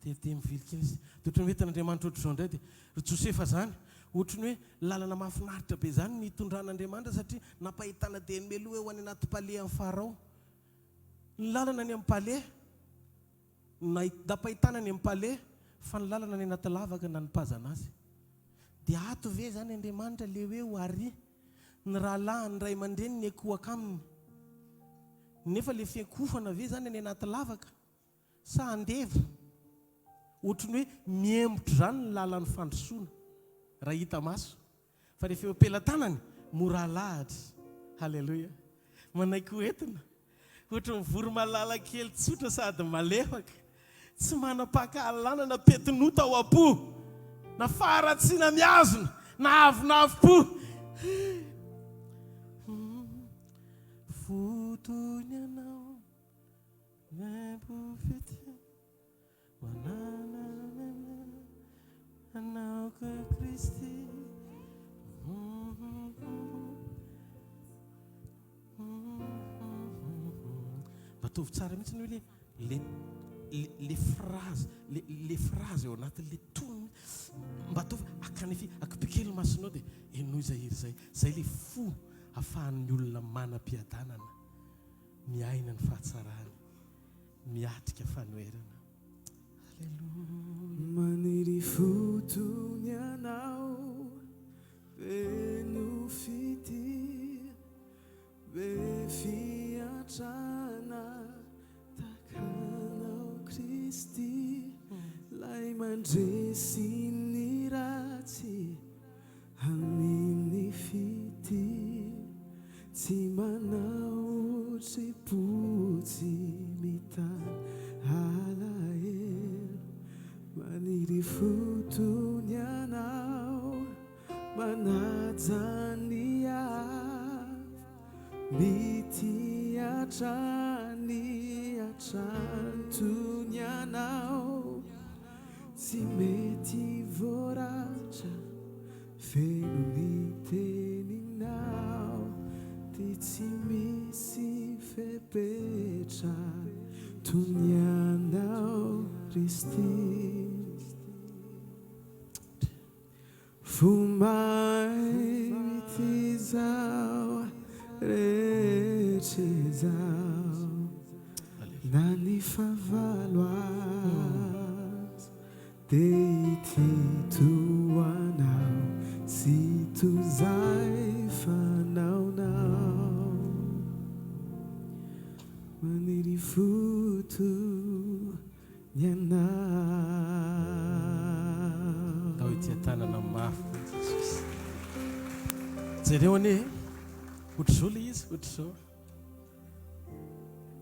Dia dia mivily kely izy. Dia ohatran'ny hoe hitan'Andriamanitra ohatr'izao indray dia, ry Josefa izany, ohatran'ny hoe lalana mahafinaritra be izany ny hitondran'Andriamanitra satria nampahitana dia meloa hoe ho any anaty palais an'i Farao. Ny lalana any amin'ny palais, nampahitana any amin'ny palais, fa ny lalana any anaty lavaka nanipazana azy. Dia ato ve izany Andriamanitra le hoe ho ary ny rahalahiny ray aman-dreniny niankohoka aminy? Nefa le fiankohofana ve izany any anaty lavaka? Sa andevo? Ohatry ny hoe miembotra izany ny lalan'ny fandrosoana raha hita maso. Fa rehefa eo am-pelatanany, mora alahatra. Haleloia. Manaiky ho entina. Ohatry ny voromailala kely tsotra sady malefaka. Tsy manam-pankahalana na petinota ao am-po, na faharatsiana mihazona, na avonavom-po. Fo toy ny anao. Mba ataovy tsara mihitsy ny hoe le le le phrase le le phrase eo anatin'le tonony mba ataovy akanefy akipio kely ny masonao dia henoy izay hira izay. Izay le fo afahan'ny olona manam-piadanana. Miaina ny fahatsarany, miatrika fanoherana. Aleloia. Maniry fo toy ny anao, feno fitia, be fiantrana, tahaka anao Kristy, 'lay mandresy ny ratsy. Amin'ny fitia tsy manao otripo tsy mitana alahelo maniry fo toy ny anao manaja ny hafa mitia hatrany hatrany toy ny anao Tsy mety voaratra feno ny teninao Ty tsy misy fepetra toy ny anao Kristy Fo mainty izao rehetra izao Na ny fahavalo aza dia hitia toa anao Sy toy izay fanaonao Maniry fo toa Ny anao. Ndao hitia tanana mafy be Jesosy. Jereo anie e. Ohatr'izao ilay izy, ohatr'izao.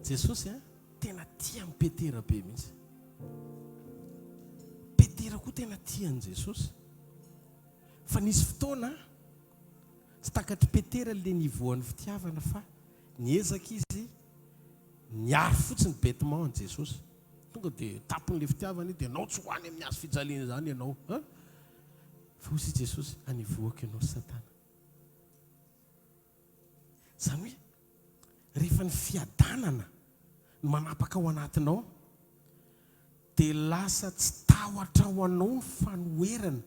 Jesosy a, tena tia an'i Petera be mihitsy. Petera koa tena tia an'i Jesosy. Fa nisy fotoana tsy takatr'i Petera ilay niveau an'ny fitiavana fa niezaka izy niaro fotsiny bêtement an'i Jesosy. Tonga dia tapon'ilay fitiavana izy dia ianao tsy ho any amin'ny hazo fijaliana izany ianao. An? Fa hoy i Jesosy, anivohako ianao ry Satana. Izany hoe rehefa ny fiadanana no manapaka ao anatinao dia lasa tsy tahotra ho anao ny fanoherana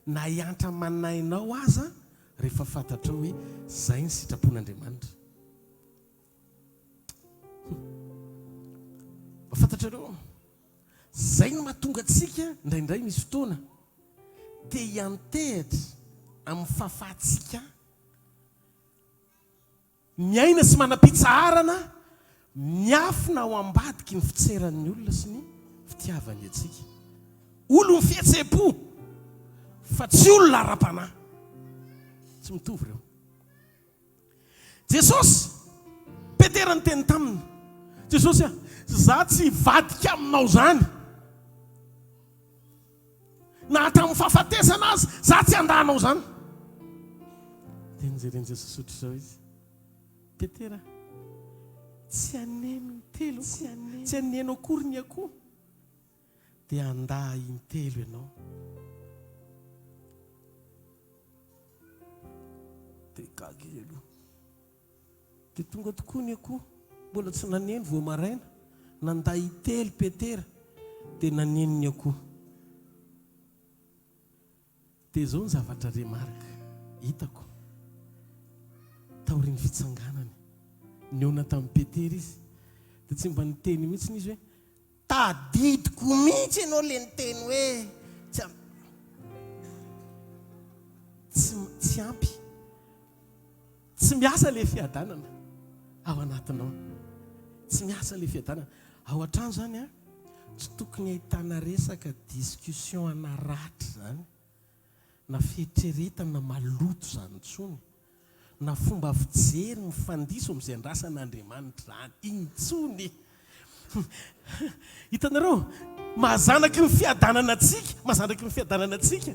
na hiantra aman'ainao aza rehefa fantatrao hoe izay ny sitrapon'Andriamanitra. Mba fantatrareo, zay no mahatonga antsika indraindray misy fotoana te hiantehitra amin'ny fahafahantsika miaina sy manam-pitsaharana miafina ao ambadiky ny fitseran'ny olona sy ny fitiavany antsika. Olon'ny fihetseham-po fa tsy olona ara-panahy. Tsy mitovy ireo. Jesosy! Petera niteny taminy, Jesosy a, za tsy hivadika aminao zany. Na hatramin'ny fahafatesana aza, za tsy handà anao zany. Dia nojeren'i Jesosy ohatr'izao izy, Petera, tsy haneno intelo, tsy haneno akory ny akoho. Dia handà intelo ianao. Dia gaga izy aloha. Dia tonga tokoa ny akoho, mbola tsy naneno vao maraina. Nandà intelo Petera, dia naneno ny akoho. Dia izao ny zavatra remarque hitako, taorian'ny fitsanganany, nihaona tamin'i Petera izy, dia tsy mba niteny mihitsy izy hoe, Tadidiko mihitsy ianao le niteny hoe tsy tsy tsy ampy. Tsy miasa le fiadanana ao anatinao. Tsy miasa le fiadanana. Ao an-trano zany an, tsy tokony ahitana resaka discussion ana ratra zany. na fieritreretana maloto izany intsony, na fomba fijery mifandiso amin'izay andrasan'Andriamanitra izany intsony. Hitanareo, maha zanaky ny fiadanana antsika, maha zanaky ny fiadanana antsika,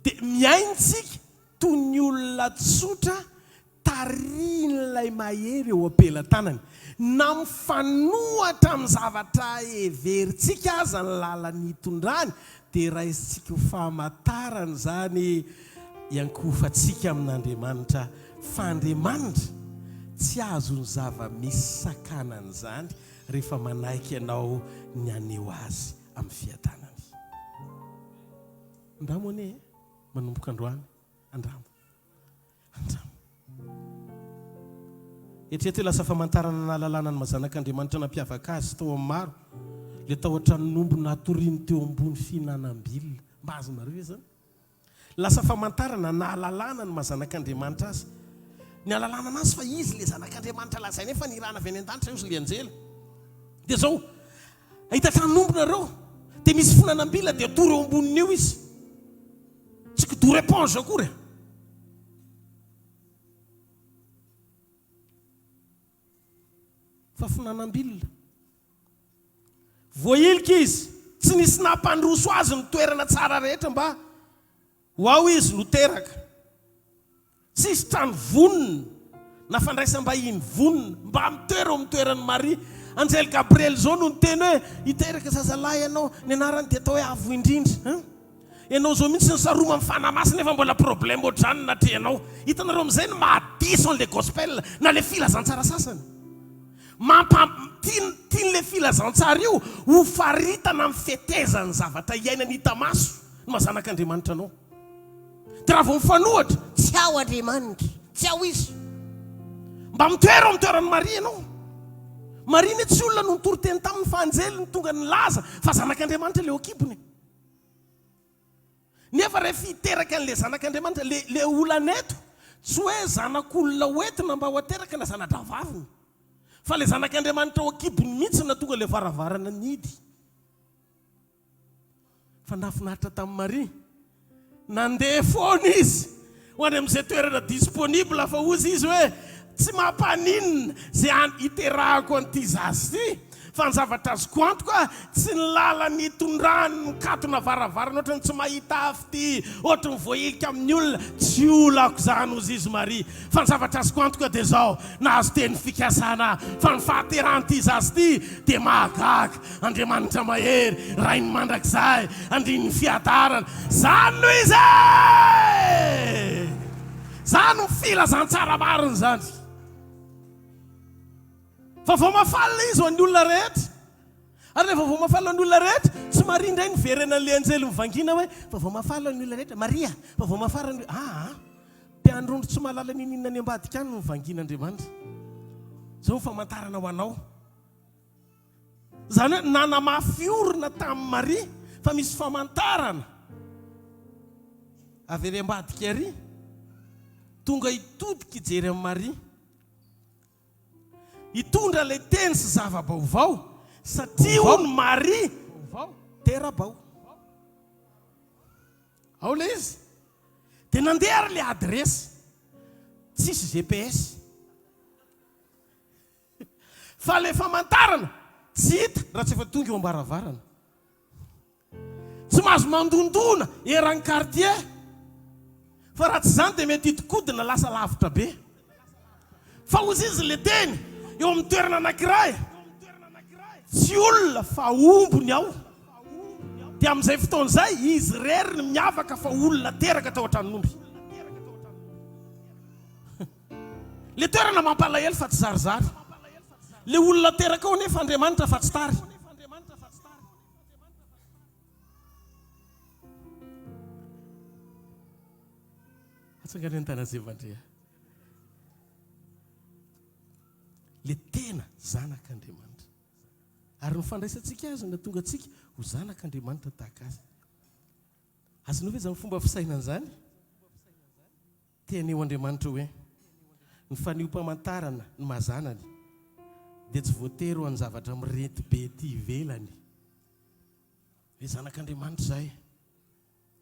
dia miaina isika toy ny olona tsotra Tarihin'ilay mahery eo am-pelatanany. Na mifanohatra amin'ny zavatra heverintsika aza ny lalana itondrany, dia raisintsika ho famantarana izany iankohofantsika amin'Andriamanitra, fa Andriamanitra tsy azon'ny zava-misy sakanana izany rehefa manaiky ianao ny haneho Azy amin'ny fiadanany. Andramo anie e! Manomboka androany, andramo. Andramo. Eritrereto hoe lasa famantarana nahalalana ny maha zanak'Andriamanitra nampiavaka azy tao amin'ny maro ilay tao an-tranon'omby natoriany teo ambony fihinanam-bilona. Mba azonareo ve izany? Lasa famantarana nahalalana ny maha zanak'Andriamanitra azy. Ny hahalalana anazy fa izy ilay zanak'Andriamanitra lazaina hoe fa nirahana avy any an-danitra io ilay anjely. Dia izao, hahita tranon'omby nareo, dia misy fihinanam-bilona dia atory eo ambonin'io izy. Tsy kidoro éponge akory e. Fa finanam-bilona. Voahilika izy, tsy nisy nampandroso azy ny toerana tsara rehetra mba ho ao izy no teraka. Tsisy trano vonona na fandraisam-bahiny vonona mba mitoera eo amin'ny toeran'i Maria. Anjely Gabriela izao no niteny hoe, Hiteraka zazalahy ianao, ny anarany dia atao hoe Avo Indrindra. Hein? Ianao izao mihitsy nisaroman'ny Fanahy Masina nefa mbola problème ohatr'izany no natrehanao. Hitanareo amin'izay ny mahadiso an'ilay gospel na ilay filazantsara sasany. Mampa, tiany, tian'ilay filazantsara io ho faritana amin'ny fetezan'ny zavatra iainana hita maso ny maha zanak'Andriamanitra anao. Dia raha vao mifanohitra, tsy ao Andriamanitra, tsy ao Izy. Mba mitoera ao amin'ny toeran'i Maria ianao. Maria anie tsy olona no nitory teny taminy fa anjely no tonga nilaza fa zanak'Andriamanitra ilay ao an-kibony. Nefa rehefa hiteraka an'ilay zanak'Andriamanitra, le, le olana eto, tsy hoe zanak'olona hoentina mba ho ateraka na zana-drahavaviny. Fa ilay zanak'Andriamanitra ao an-kibony mihitsy no nahatonga ilay varavarana nihidy. Fa nahafinaritra tamin'i Maria. Nandeha foana izy ho any amin'izay toerana disponible fa hozy izy hoe tsy mampaninona izay any hiterahako an'ity zaza ity fa ny zavatra azoko antoka tsy ny lalana itondrany mikatona varavarana ohatran'ny tsy mahita afo ity ohatran'ny voahilika amin'ny olona tsy olako izany hozy izy Maria fa ny zavatra azoko antoka dia izao nahazo teny fikasana fa ny fahaterahan'ity zaza ity dia mahagaga Andriamanitra mahery, Rain'ny mandrakizay, Andrian'ny fiadarana. Zany no izy e! Zany no filazantsara marina izany. Vaovao mahafaly ilay izy ho an'ny olona rehetra. Ary ilay vaovao mahafaly ho an'ny olona rehetra, tsy Maria indray niverenan'ilay anjely mivangiana hoe vaovao mahafaly ho an'ny olona rehetra. Maria, vaovao mahafaly ho an'ny olona. Aa, mpiandry ondry tsy mahalala n'inon'inona any ambadika any no nivangian'Andriamanitra. Izao ny famantarana ho anao. Izany hoe nanamafy orina tamin'i Maria fa misy famantarana avy ery ambadika ery tonga hitodika hijery an'i Maria. Hitondra ilay teny sy zava-baovao satria hono Maria tera-bao. Ao ilay izy. Dia nandeha ary ilay adiresy. Tsisy GPS. Fa ilay famantarana tsy hita raha tsy efa tonga eo am-baravarana. Tsy mahazo mandondona eran'ny quartier fa raha tsy izany dia mety hidinkodina lasa lavitra be. Fa hozy izy ilay teny eo amin'ny toerana anankiray, tsy olona fa omby ny ao. Dia amin'izay fotoana izay izy irery no miavaka fa olona teraka tao an-tranon'omby. Le toerana mampalahelo fa tsy zarizary. Le olona teraka ao anefa Andriamanitra fa tsy tary. Atsangano ny tanana zay mandre. Le tena zanak'Andriamanitra. Ary ny fandraisantsika azy no nahatonga antsika ho zanak'Andriamanitra tahaka azy. Azonao ve izany fomba fisainana izany? Te haneho Andriamanitra hoe ny fanehoam-pamantarana ny maha zanany dia tsy voatery ho an'ny zavatra mirenty be ety ivelany. Hoe zanak'Andriamanitra izahay.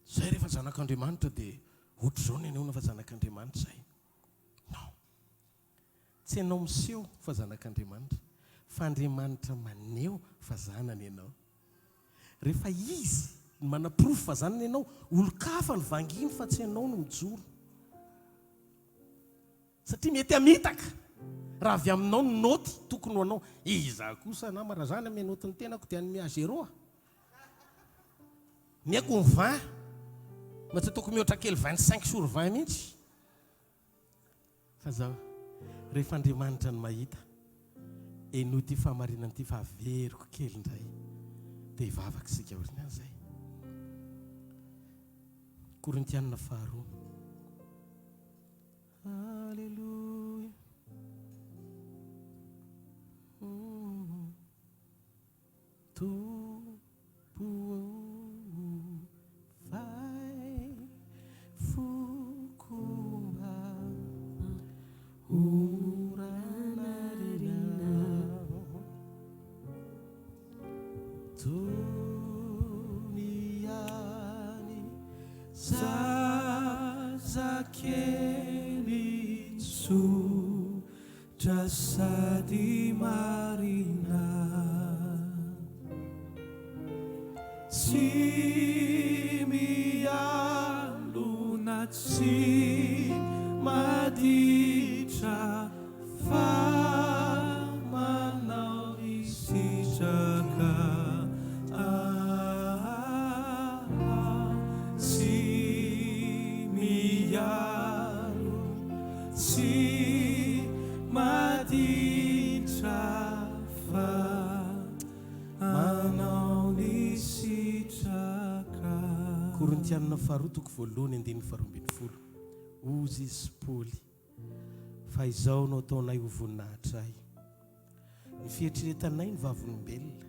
Izay rehefa zanak'Andriamanitra dia ohatr'izao ny anehoana fa zanak'Andriamanitra izahay. Non. Tsy ianao miseho fa zanak'Andriamanitra, fa Andriamanitra maneho fa zanany ianao. Rehefa Izy no manaporofo fa zanany ianao, olon-kafa no vanginy fa tsy ianao no mijoro. Satria mety hamitaka raha avy aminao ny naoty tokony ho anao. Iza kosa nama raha za ny naoty ny tenako dia hanome ahy zéro a. Omeko ny 20, mba tsy ataoko mihoatra kely 25 sur 20 mihitsy. Fa zao, rehefa Andriamanitra no mahita, henoy ity fahamarinana ity fa averiko kely indray, dia hivavaka isika aorianan'izay. Korintianina faharoa. Alléluia. Tompo ô, fay foko mba ho ranarina. Tony ihany Zazakely tsotra sady marina. Tsy mialona, tsy maditra fa manao ny sitraka. Tsy mialona, tsy maditra fa manao ny sitraka. Korintianina faharoa toko voalohany andininy faharoa ambin'ny folo. Hozy izy Paoly, Fa izao no ataonay ho voninahitray, ny fieritreretanay ny vavolombelona,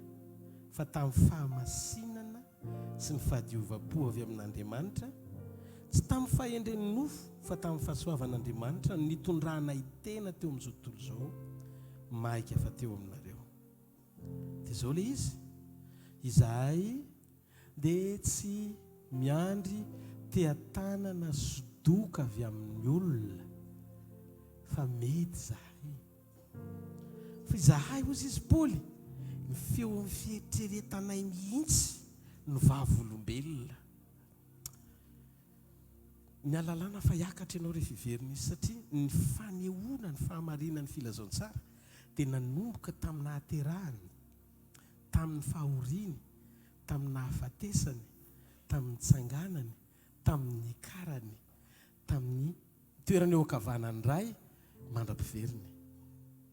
fa tamin'ny fahamasinana sy ny fahadiovam-po avy amin'Andriamanitra, tsy tamin'ny fahendren'ny nofo, fa tamin'ny fahasoavan'Andriamanitra no nitondranay tena teo amin'izao tontolo izao, mainka fa teo aminareo. Dia izao ilay izy, izahay dia tsy miandry teha-tanana sy doka avy amin'ny olona, fa mety izahay. Fa izahay, hozy izy Paoly, ny feon'ny fieritreretanay mihitsy no vavolombelona. Ny ahalalana fa hiakatra ianao rehefa hiverina izy, satria ny fanehoana ny fahamarinan'ny filazantsara dia nanomboka tamin'ny nahaterahany, tamin'ny fahoriany, tamin'ny nahafatesany, tamin'ny nitsanganany, tamin'ny niakarany, tamin'ny toerany eo ankavanan'ny Ray mandra-piveriny.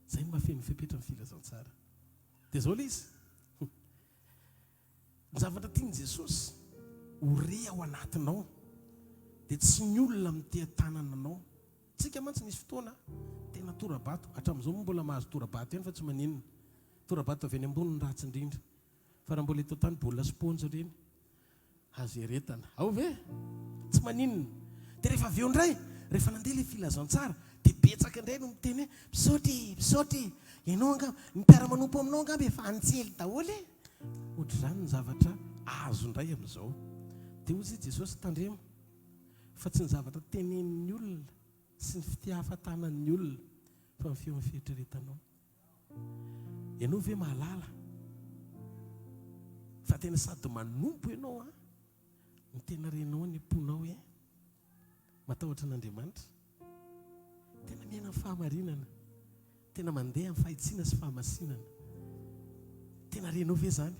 Izay no mahafeno ny fepetra ny filazantsara. Dia izao ilay izy. Ny zavatra tian'i Jesosy ho re ao anatinao dia tsy ny olona miteha-tanana anao. Tsika mantsy nisy fotoana tena tora-bato, hatramin'izao moa mbola mahazo tora-bato ihany fa tsy maninona. Tora-bato avy any ambony no ratsy indrindra. Fa raha mbola eto an-tany baolina spaonjy ireny, azo iaretana. Ao ve? Tsy maninona. Dia rehefa avy eo indray, rehefa nandeha ilay filazantsara, dia betsaka indray no miteny hoe, misaotra e, misaotra e, ianao angamba, ny mpiara-manompo aminao angamba efa anjely daholo e. Ohatr'izany ny zavatra azo indray amin'izao. Dia hoy izy Jesosy, tandremo fa tsy ny zavatra tenenin'ny olona sy ny fitiavan-tanan'ny olona fa ny feon'ny fieritreretanao. Ianao ve mahalala fa tena sady manompo ianao an, no tena renao any am-ponao hoe matahotra an'Andriamanitra? Tena miaina amin'ny fahamarinana, tena mandeha amin'ny fahitsiana sy fahamasinana. Tena renao ve izany?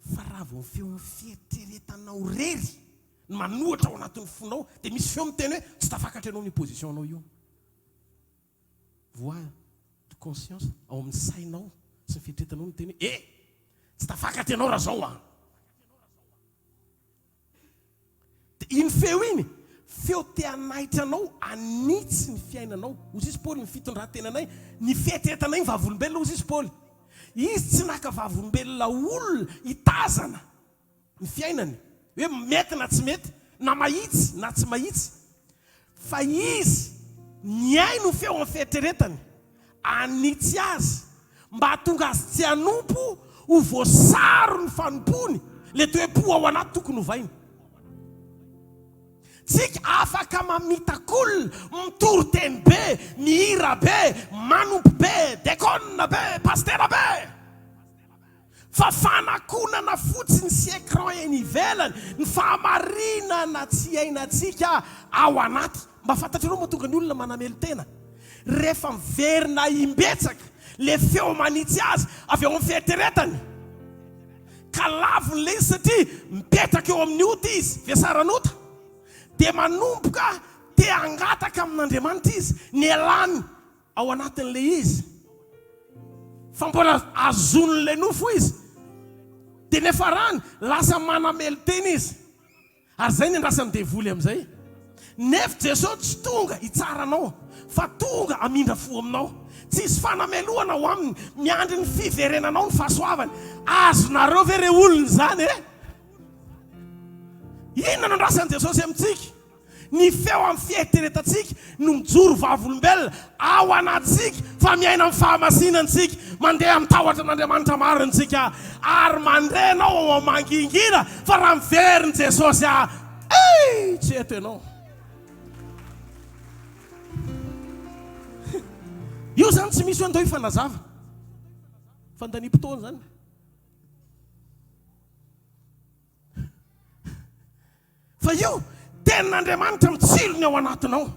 Fa raha vao ny feon'ny fieritreretanao irery no manohatra ao anatin'ny fonao dia misy feo miteny hoe tsy tafakatra ianao amin'io position-nao io. Voix de conscience ao amin'ny sainao sy ny fieritreretanao no miteny hoe eh! Tsy tafakatra ianao raha zao an! Dia iny feo iny, feo te hanaitra anao hanitsy ny fiainanao. Hoy izy Paoly, ny fitondran-tenanay, ny fieritreretanay ny vavolombelona, hoy izy Paoly. Izy tsy naka vavolombelona olona hitazana ny fiainany, hoe mety na tsy mety, na mahitsy na tsy mahitsy, fa izy nihaino ny feo amin'ny fieritreretany, hanitsy azy mba hahatonga azy tsy hanompo ho voasaro ny fanompoany, le toe-po ao anaty tokony hovaina. Tsika afaka mamitak'olona, mitory teny be, mihira be, manompo be, dekona be, pasitera be. Fa fanakonana fotsiny sy écran eny ivelany ny fahamarinana tsy iainantsika ao anaty. Mba fantatrareo mahatonga ny olona manamelo-tena? Rehefa miverina imbetsaka le feo manitsy azy avy ao amin'ny fieritreretany ka laviny le izy satria mipetraka eo amin'ny ota izy, vesaran'ota, dia manomboka te hangataka amin'Andriamanitra izy ny hialany ao anatin'ilay izy fa mbola azon'ilay nofo izy dia nefarany lasa manamelo-tena izy ary izay ny andrasan'ny devoly amin'izay. Nefa Jesosy tsy tonga hitsara anao fa tonga hamindra fo aminao. Tsy hisy fanamelohana ao aminy, miandry ny fiverenanao ny fahasoavany. Azonareo ve re olona izany e? Inona no andrasan'i Jesosy amintsika? Ny feo amin'ny fieritreretantsika no mijoro vavolombelona ao anatintsika fa miaina amin'ny fahamasinana isika, mandeha amin'ny tahotra an'Andriamanitra marina isika, ary mandre ianao ao amin'ny mangingina fa raha miverina Jesosy ah, ei, tsy eto ianao. Io izany tsy misy hoe andao hifanazava. Fandaniam-potoana izany. Fa io tenin'Andriamanitra mitsilo ny ao anatinao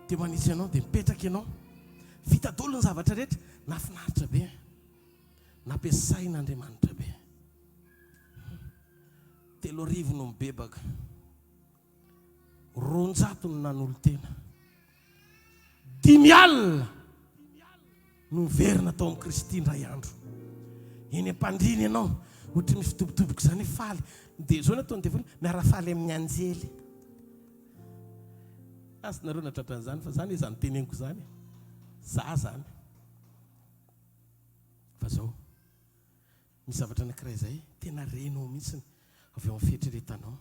dia manitsy anao dia mipetraka ianao. Vita daholo ny zavatra rehetra, nahafinaritra be, nampiasain'Andriamanitra be. 3000 no mibebaka. 200 no nanolo-tena. 50 no niverina tao amin'i Kristy indray andro. Eny am-pandriana ianao, ohatry ny fidobodoboka izany hoe faly. Dia izao no ataon'ny devoly, miara-faly amin'ny anjely. Asa nareo na tratran'izany fa zany izany teneniko izany. Za zany. Fa zao, misy zavatra anankiray izay tena renao mihitsy avy ao amin'ny fieritreretanao.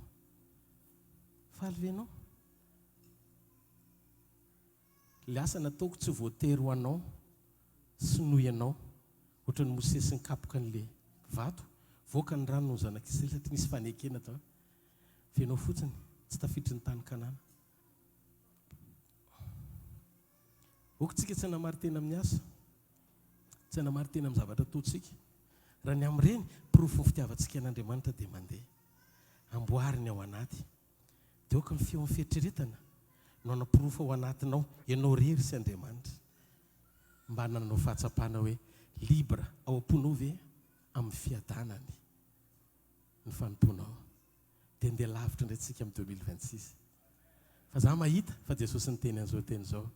Faly ve ianao? Ilay asa nataoko tsy voatery ho anao sy noho ianao. Ohatran'i Mosesy nikapoka an'ilay vato, voaka ny rano noho ny zanak'Israely satria nisy fanekena tao. Fa ianao fotsiny tsy tafiditry ny tany Kanana. Ok tsika tsy hanamari-tena amin'ny asa, tsy hanamari-tena amin'ny zavatra ataontsika. Raha ny amin'ireny, porofon'ny fitiavantsika an'Andriamanitra dia mandeha. Amboariny ao anaty. Dia aoka ny feon'ny fieritreretana no hanaporofo ao anatinao, ianao irery sy Andriamanitra, mba hanananao fahatsapana hoe libre ao am-ponao ve amin'ny fiadanany ny fanompoanao. Dia ndeha lavitra indray tsika amin'ny 2026. Fa za mahita fa Jesosy niteny an'izao teny izao.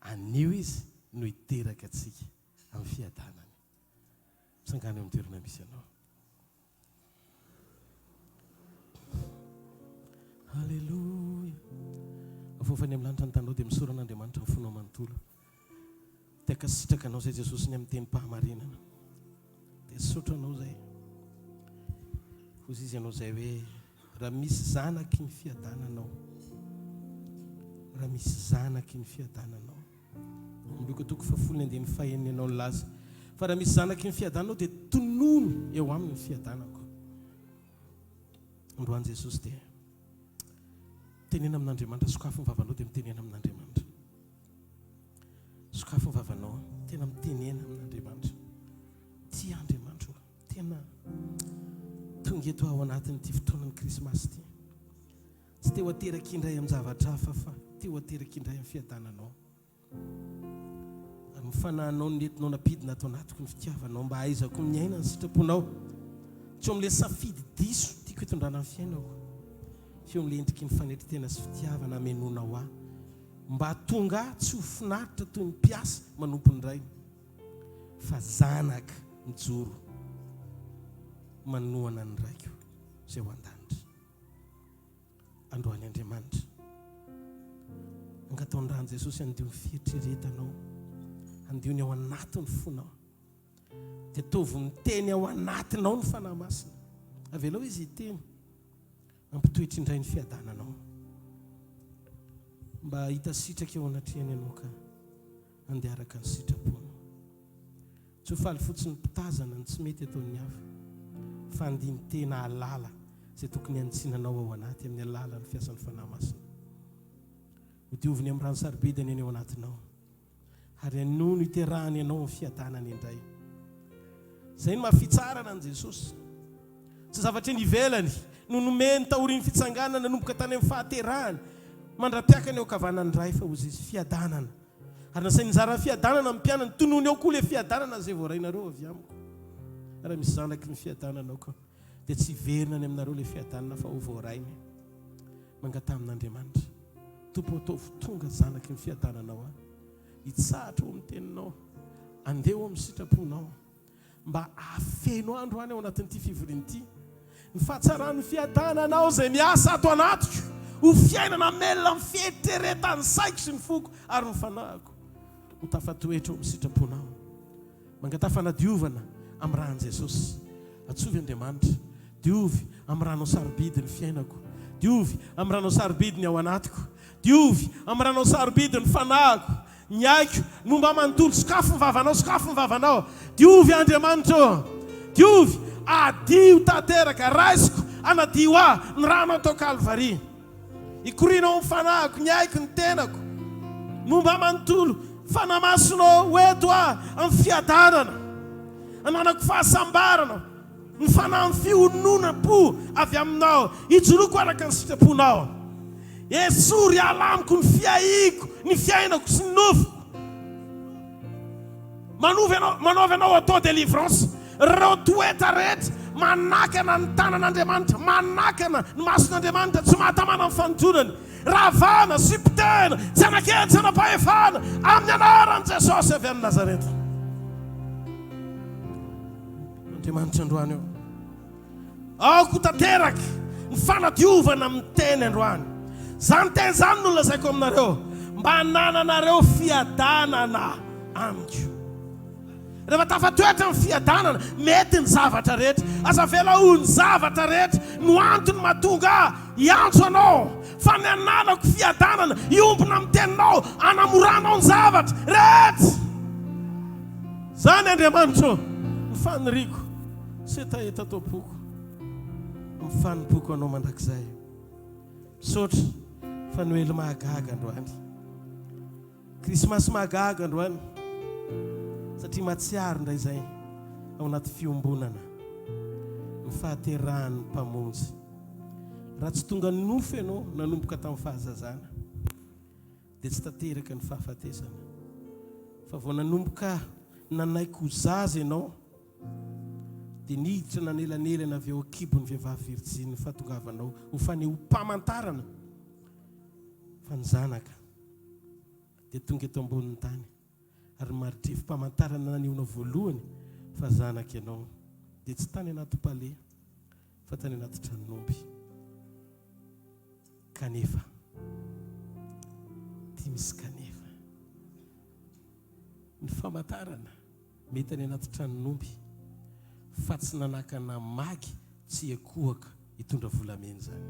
Anio Izy no hiteraka antsika amin'ny fiadanany. Mitsangàna eo amin'ny toerana misy anao. Alléluia. Avofa any amin'ny lanitra ny tanao dia misaora an'Andriamanitra ny fonao manontolo. Dia ankasitraka anao izay Jesosy ny amin'ny tenim-pahamarinana. Dia saotra anao izay. Hozy izy anao izay hoe raha misy zanaky ny fiadananao. Raha misy zanaky ny fiadananao. Lioka toko fahafolo ny andininy fahenina ianao nilaza fa raha misy zanaky ny fiadananao dia tonony eo aminy ny fiadanako. Androany Jesosy dia tenena amin'Andriamanitra, sokafy ny vavanao dia mitenena amin'Andriamanitra. Sokafy ny vavanao, tena. Tena mitenena amin'Andriamanitra. Tia Andriamanitra ô. Tena tonga eto aho ao anatin'ity fotoanan'ny Krismasy ity. Tsy te ho ateraka indray amin-javatra hafa fa te ho ateraka indray amin'ny fiadananao. Ary ny fanahinao no nentinao nampidina ato anatiko ny fitiavanao mba hahaizako miaina ny sitraponao. Tsy eo amin'ilay safidy diso tiako hitondrana ny fiainako, fa eo amin'ilay endriky ny fanetren-tena sy fitiavana hamenoanao ahy mba hahatonga ahy tsy ho finaritra toy ny mpiasa manompo ny rainy, fa zanaka mijoro manohana ny raiko izay ao an-danitra. Androany Andriamanitra. Angataho ny ran'i Jesosy handio ny fieritreretanao, handio ny ao anatin'ny fonao. Dia ataovy miteny ao anatinao ny Fanahy Masina. Avelao izy hiteny, hampitoetra indray ny fiadananao. Mba hahita sitraka eo anatrehany ianao ka handeha araka ny sitrapony. Tsy ho faly fotsiny mpitazana ny tsy mety ataon'ny hafa, fa handini-tena hahalala izay tokony hanitsinanao ao anaty amin'ny alalan'ny fiasan'ny Fanahy Masina. Hodioviny amin'ny rano sarobidy anie ny ao anatinao, ary hanohy no hiterahany anao amin'ny fiadanany indray. Izay no maha fitsarana an'i Jesosy. Tsy zavatra eny ivelany no nomeny taorian'ny fitsanganana nanomboka tany amin'ny fahaterahany mandra-piakany eo ankavanan'ny Ray, fa hozy Izy, fiadanana. Ary nasainy nizara fiadanana amin'ny mpianany. Tonony ao koa ilay fiadanana izay voarainareo avy amiko. Raha misy zanaky ny fiadanana ao ka, dia tsy hiverina any aminareo ilay fiadanana fa ho voarainy. Mangataha amin'Andriamanitra. Tompo, ataovy tonga zanaky ny fiadananao aho. Hitsahatra ao amin'ny teninao. Andeha ao amin'ny sitraponao. Mba hahafeno ahy androany ao anatin'ity fivoriana ity ny fahatsaran'ny fiadananao izay miasa ato anatiko ho fiainana hamelona ny fieritreretan'ny saiko sy ny foko ary ny fanahiko ho tafatoetra ao amin'ny sitraponao. Mangataha fanadiovana amin'ny ràn'i Jesosy. Atsovy Andriamanitra. Diovy amin'ny rànao sarobidy ny fiainako. Diovy amin'ny rànao sarobidy ny ao anatiko. Diovy amin'ny rànao sarobidy ny fanahiko. Ny aiko no mba manontolo. Sokafy ny vavanao, sokafy ny vavanao. Diovy Andriamanitra ô. Diovy, adio tanteraka. Raisiko, anadio ahy ny ranao tao Kalvary. Ikoriana ao amin'ny fanahiko, ny aiko, ny tenako. No mba manontolo. Fanahy Masina ô, ho eto aho amin'ny fiadanana. Ananako fahasambarana. Ny fanahin'ny fiononam-po avy aminao, hijoroako araka ny sitraponao. Esory hiala amiko ny fiahiako, ny fiainako sy ny nofoko. Manaovy anao, manaovy anao auto délivrance. Ireo toetra rehetra manakana ny tanan'Andriamanitra, manakana ny mason'Andriamanitra, tsy mahatamana ny fanintonany. Ravana sy potehina, tsy hanan-kery, tsy hanam-pahefana, amin'ny anaran'i Jesosy avy any Nazareta. Andriamanitra androany eo. Aoka ho tanteraka ny fanadiovana amin'ny teny androany. Izany teny izany no lazaiko aminareo, mba hanananareo fiadanana amiko. Rehefa tafatoetra ny fiadanana, mety ny zavatra rehetra. Aza avela ho ny zavatra rehetra no antony mahatonga ahy hiantso anao, fa ny hananako fiadanana, hiombona amin'ny teninao, hanamoranao ny zavatra rehetra. Izany Andriamanitra ô, ny faniriako sy hetaheta ato am-poko, amin'ny fanompoako Anao mandrakizay. Misaotra fa Noely mahagaga androany. Krismasy mahagaga androany, satria mahatsiaro indray izay ao anaty fiombonana ny fahaterahan'ny Mpamonjy. Raha tsy tonga nofo ianao nanomboka tamin'ny fahazazana, dia tsy tanteraka ny fahafatesana. Fa vao nanomboka nanaiky ho zaza ianao, dia niditra nanelanelana avy eo an-kibon'ny vehivavy virjiny ny fahatongavanao ho fanehoam-pamantarana fa ny Zanaka dia tonga eto ambonin'ny tany ary mari-drivo-pamantarana nanehoana voalohany fa zanaka ianao dia tsy tany anaty palais fa tany anaty tranon'omby. Kanefa, ity misy kanefa. Ny famantarana mety any anaty tranon'omby fa tsy nanakana magy tsy hiakohaka hitondra volamena izany.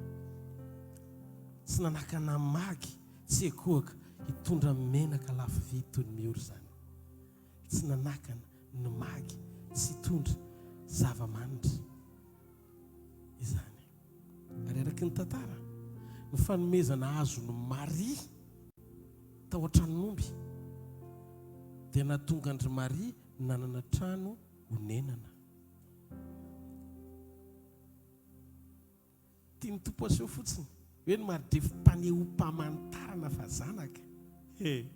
Tsy nanakana magy tsy hiakohaka hitondra menaka lafo vidy toy ny miora izany. Tsy nanakana ny magy tsy hitondra zava-manitra izany. Ary araka ny tantara, ny fanomezana azon'i Maria tao an-tranon'omby Dia nahatonga an-dry Maria nanana trano honenana. Tian'ny Tompo aseho fotsiny hoe ny mari-drefim-panehoam-pamantarana fa zanaka. He!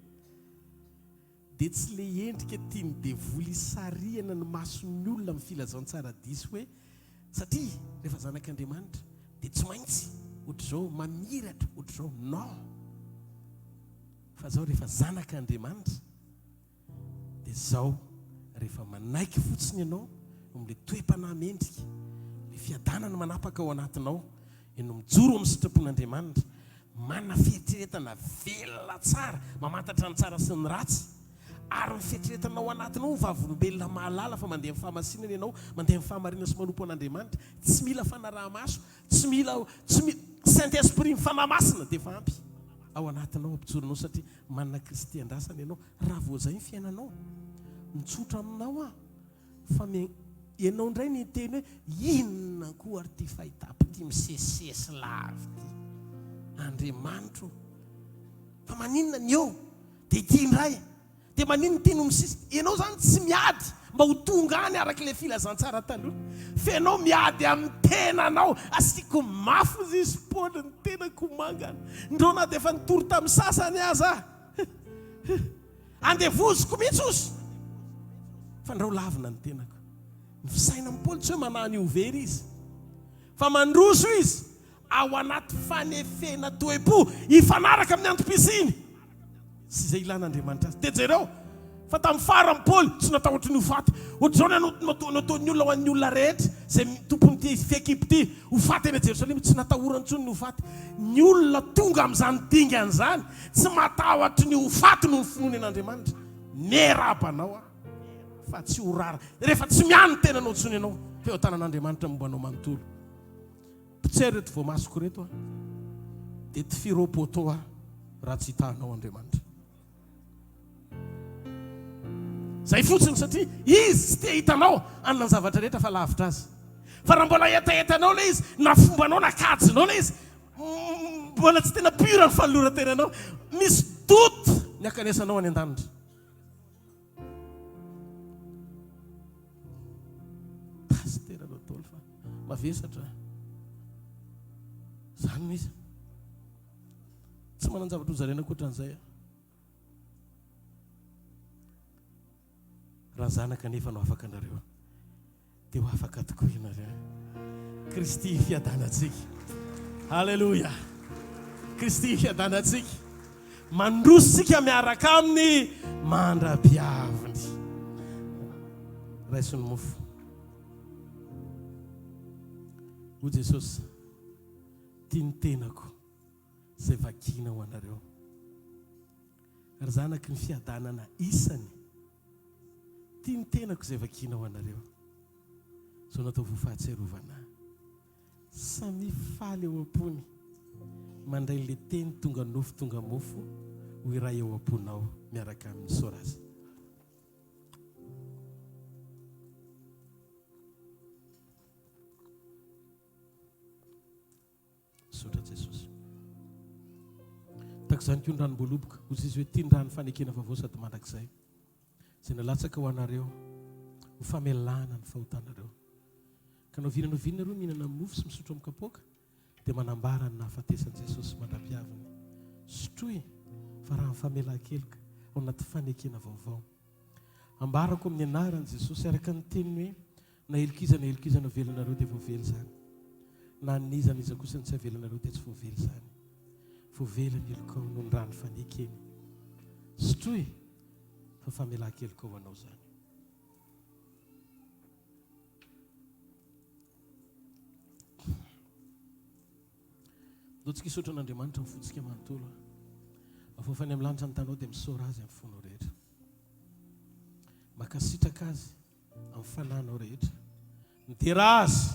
Dia tsy ilay endrika tian'ny devoly hisarihana ny mason'ny olona amin'ny filazantsara diso hoe satria rehefa zanak'Andriamanitra dia tsy maintsy ohatr'izao, mamiratra ohatr'izao. Non! Fa zao rehefa zanak'Andriamanitra Dia izao, rehefa manaiky fotsiny ianao eo amin'ilay toe-panahy mendrika, ilay fiadanana manapaka ao anatinao, ianao mijoro amin'ny sitrapon'Andriamanitra, manana fieritreretana velona tsara, mamantatra ny tsara sy ny ratsy, ary ny fieritreretana ao anatinao ho vavolombelona mahalala fa mandeha amin'ny fahamasinana ianao, mandeha amin'ny fahamarinana sy manompo an'Andriamanitra, tsy mila fanaraha-maso, Tsy mila tsy mila Saint Esprit ny Fanahy Masina dia efa ampy ao anatinao ampijoro anao satria manana Kristy andrasana ianao raha vao zay ny fiainanao mitsotra aminao aho fa mi ianao indray ny hiteny hoe inona koa ary ity fahitako ity misesisesy lava ity Andriamanitro fa maninona ny eo dia ity indray Dia maninona ity no misisika? Ianao izany tsy miady mba ho tonga any araka ilay filazantsara taloha, fa ianao miady amin'ny tenanao. Asiako mafy hozy izy Paoly, ny tenako mangana. Indreo na dia efa nitory tamin'ny sasany aza aho. Andevoziko mihitsy hozy. Fa ndrao lavina ny tenako. Ny fisainan'i Paoly tsy hoe manahy ny ho very izy, fa mandroso izy ao anaty fanefena toe-po hifanaraka amin'ny antom-pisiany sy izay ilan'Andriamanitra azy. Dia jereo fa tamin'ny farany Paoly tsy natahotra ny ho faty. Ohatr'izao ny nataon'ny olona ho an'ny olona rehetra izay tompon'ity fehikibo ity ho faty any Jerosalema, tsy natahorany intsony ny ho faty. Ny olona tonga amin'izany dingana izany tsy matahotra ny ho faty noho ny finoany an'Andriamanitra. Miarahaba anao aho fa tsy ho rara rehefa tsy miahy ny tenanao intsony ianao fa eo an-tanan'Andriamanitra momba anao manontolo. Potsery ireto voamasoko ireto aho, dia tifiro poteau aho raha tsy hitahanao Andriamanitra. Zay fotsiny satria izy tsy te hitanao hanana ny zavatra rehetra fa lavitra azy. Fa raha mbola hetahetanao ilay izy, na fombanao na kajinao ilay izy, mbola tsy tena pur ny fanoloran-tenanao, misy doute ny hakanesanao any an-danitra. Pasitera Rodolphe mavesatra zany no izy. Tsy manan-javatra ho zaraina ankoatran'izay aho. Raha zanaka anefa no afaka anareo. Dia ho afaka tokoa ianareo. Kristy fiadanantsika. Alléluia. Kristy fiadanantsika. Mandroso tsika miaraka aminy mandra-piaviny. Raiso ny mofo. Hoy Jesosy, tia ny tenako izay vakiana ho anareo. Ry zanaky ny fiadanana isany. Tia ny tenako izay vakiana ho anareo. Izao natao ho fahatsiarovana ahy. Samia faly ao am-pony mandray ilay teny tonga nofo tonga mofo ho iray ao am-ponao miaraka aminy. Soraza. Misaotra Jesosy. Tahaka izany koa ny ranom-boaloboka. Hoy Izy hoe, Ity ny rano fanekena vaovao sady mandrakizay, izay nalatsaka ho anareo ho famelana ny fahotanareo. Ka na oviana na oviana nareo mihinana mofo sy misotro amin'ny kapoaka, dia manambara ny nahafatesan'i Jesosy mandra-piaviny. Sotroy fa rano famelan-keloka ao anaty fanekena vaovao. Ambarako amin'ny anaran'i Jesosy araka ny teniny hoe, Na heloka iza na heloka iza no avelanareo dia voavela izany. Na an'iza na iza kosa no tsy avelanareo dia tsy voavela izany. Voavela ny helokao noho ny ràn'ny fanekeny. Sotroy fa famelan-keloka ho anao izany. Ndao tsika hisaotra an'Andriamanitra amin'ny fontsika manontolo. Avoafany amin'ny lanitra ny tanao dia misaora Azy amin'ny fonao rehetra. Mankasitraka Azy amin'ny fanahinao rehetra. Midera Azy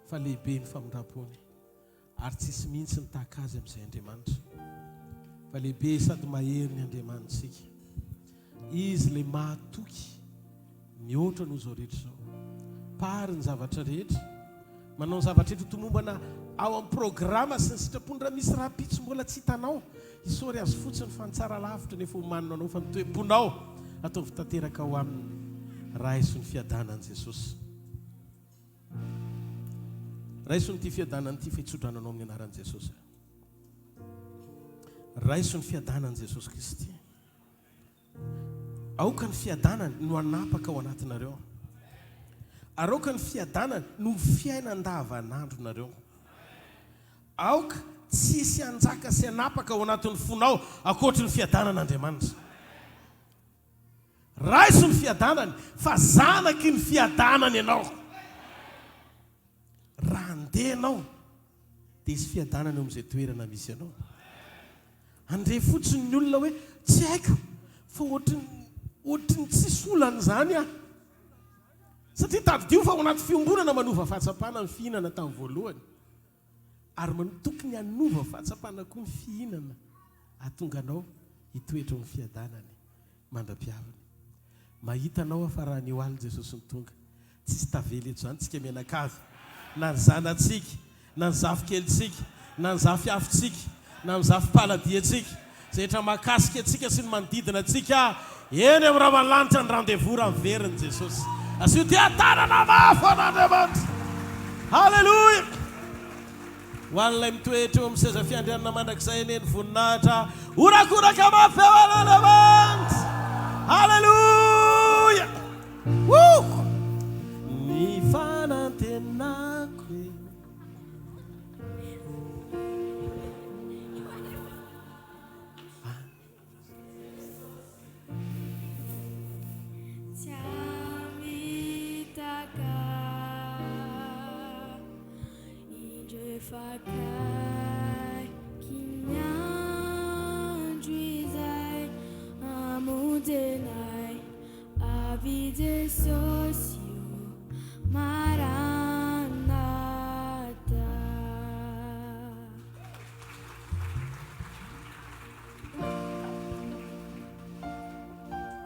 fa lehibe ny famindram-pony ary tsisy mihitsy ny tahaka Azy amin'izay Andriamanitra. Fa lehibe sady mahery ny Andriamanitsika. Izy ilay mahatoky mihoatra noho izao rehetra izao. Mpahary ny zavatra rehetra. Manao ny zavatra rehetra ho tomombana ao amin'ny programa sy ny sitrapony. Raha misy rahampitso mbola tsy hitanao, isaory Azy fotsiny fa ny tsara lavitra nefa omanina anao fa ny toe-ponao. Ataovy tanteraka ao aminy. Raiso ny fiadanan'i Jesosy. Raiso ny ity fiadanana ity fa hitsodrano anao amin'ny anaran'i Jesosy. Raiso ny fiadanan'i Jesosy Kristy. Aoka ny fiadanany no hanapaka ao anatinareo. Ary aoka ny fiadanany no ho fiainan-davanandronareo. Aoka tsy hisy hanjaka sy hanapaka ao anatin'ny fonao ankoatry ny fiadanan'Andriamanitra. Raiso ny fiadanany fa zanaky ny fiadanana ianao. Raha handeha ianao dia hisy fiadanana eo amin'izay toerana misy anao. Handre fotsiny ny olona hoe tsy haiko fa ohatry ny ohatry ny tsisy olana izany aho. Satria tadidio fa ao anaty fiombonana manova fahatsapana ny fihinana tamin'ny voalohany. Ary man tokony hanova fahatsapana koa ny fihinana hahatonga anao hitoetra ao amin'ny fiadanany mandra-piaviny. Mahita anao aho fa raha anio alina Jesosy no tonga, tsisy tavela eto izany tsika mianakavy, na ny zanatsika, na ny zafikelintsika, na ny zafiafintsika, na ny zafimpaladiantsika, izay rehetra mahakasika antsika sy ny manodidina antsika, eny amin'ny ramalanitra ny rendez-vous raha miverina Jesosy. Asio dian-tanana mafy ho an'Andriamanitra. Haleloia! Ho an'ilay mitoetra eo amin'ny seza fiandrianana mandrakizay anie ny voninahitra. Horakoraka mafy ho an'Andriamanitra. Haleloia! Woo! Ny fanantenako e. Tsy hamitaka Indro efa akaiky ny andro izay hamonjenay avy Jesosy.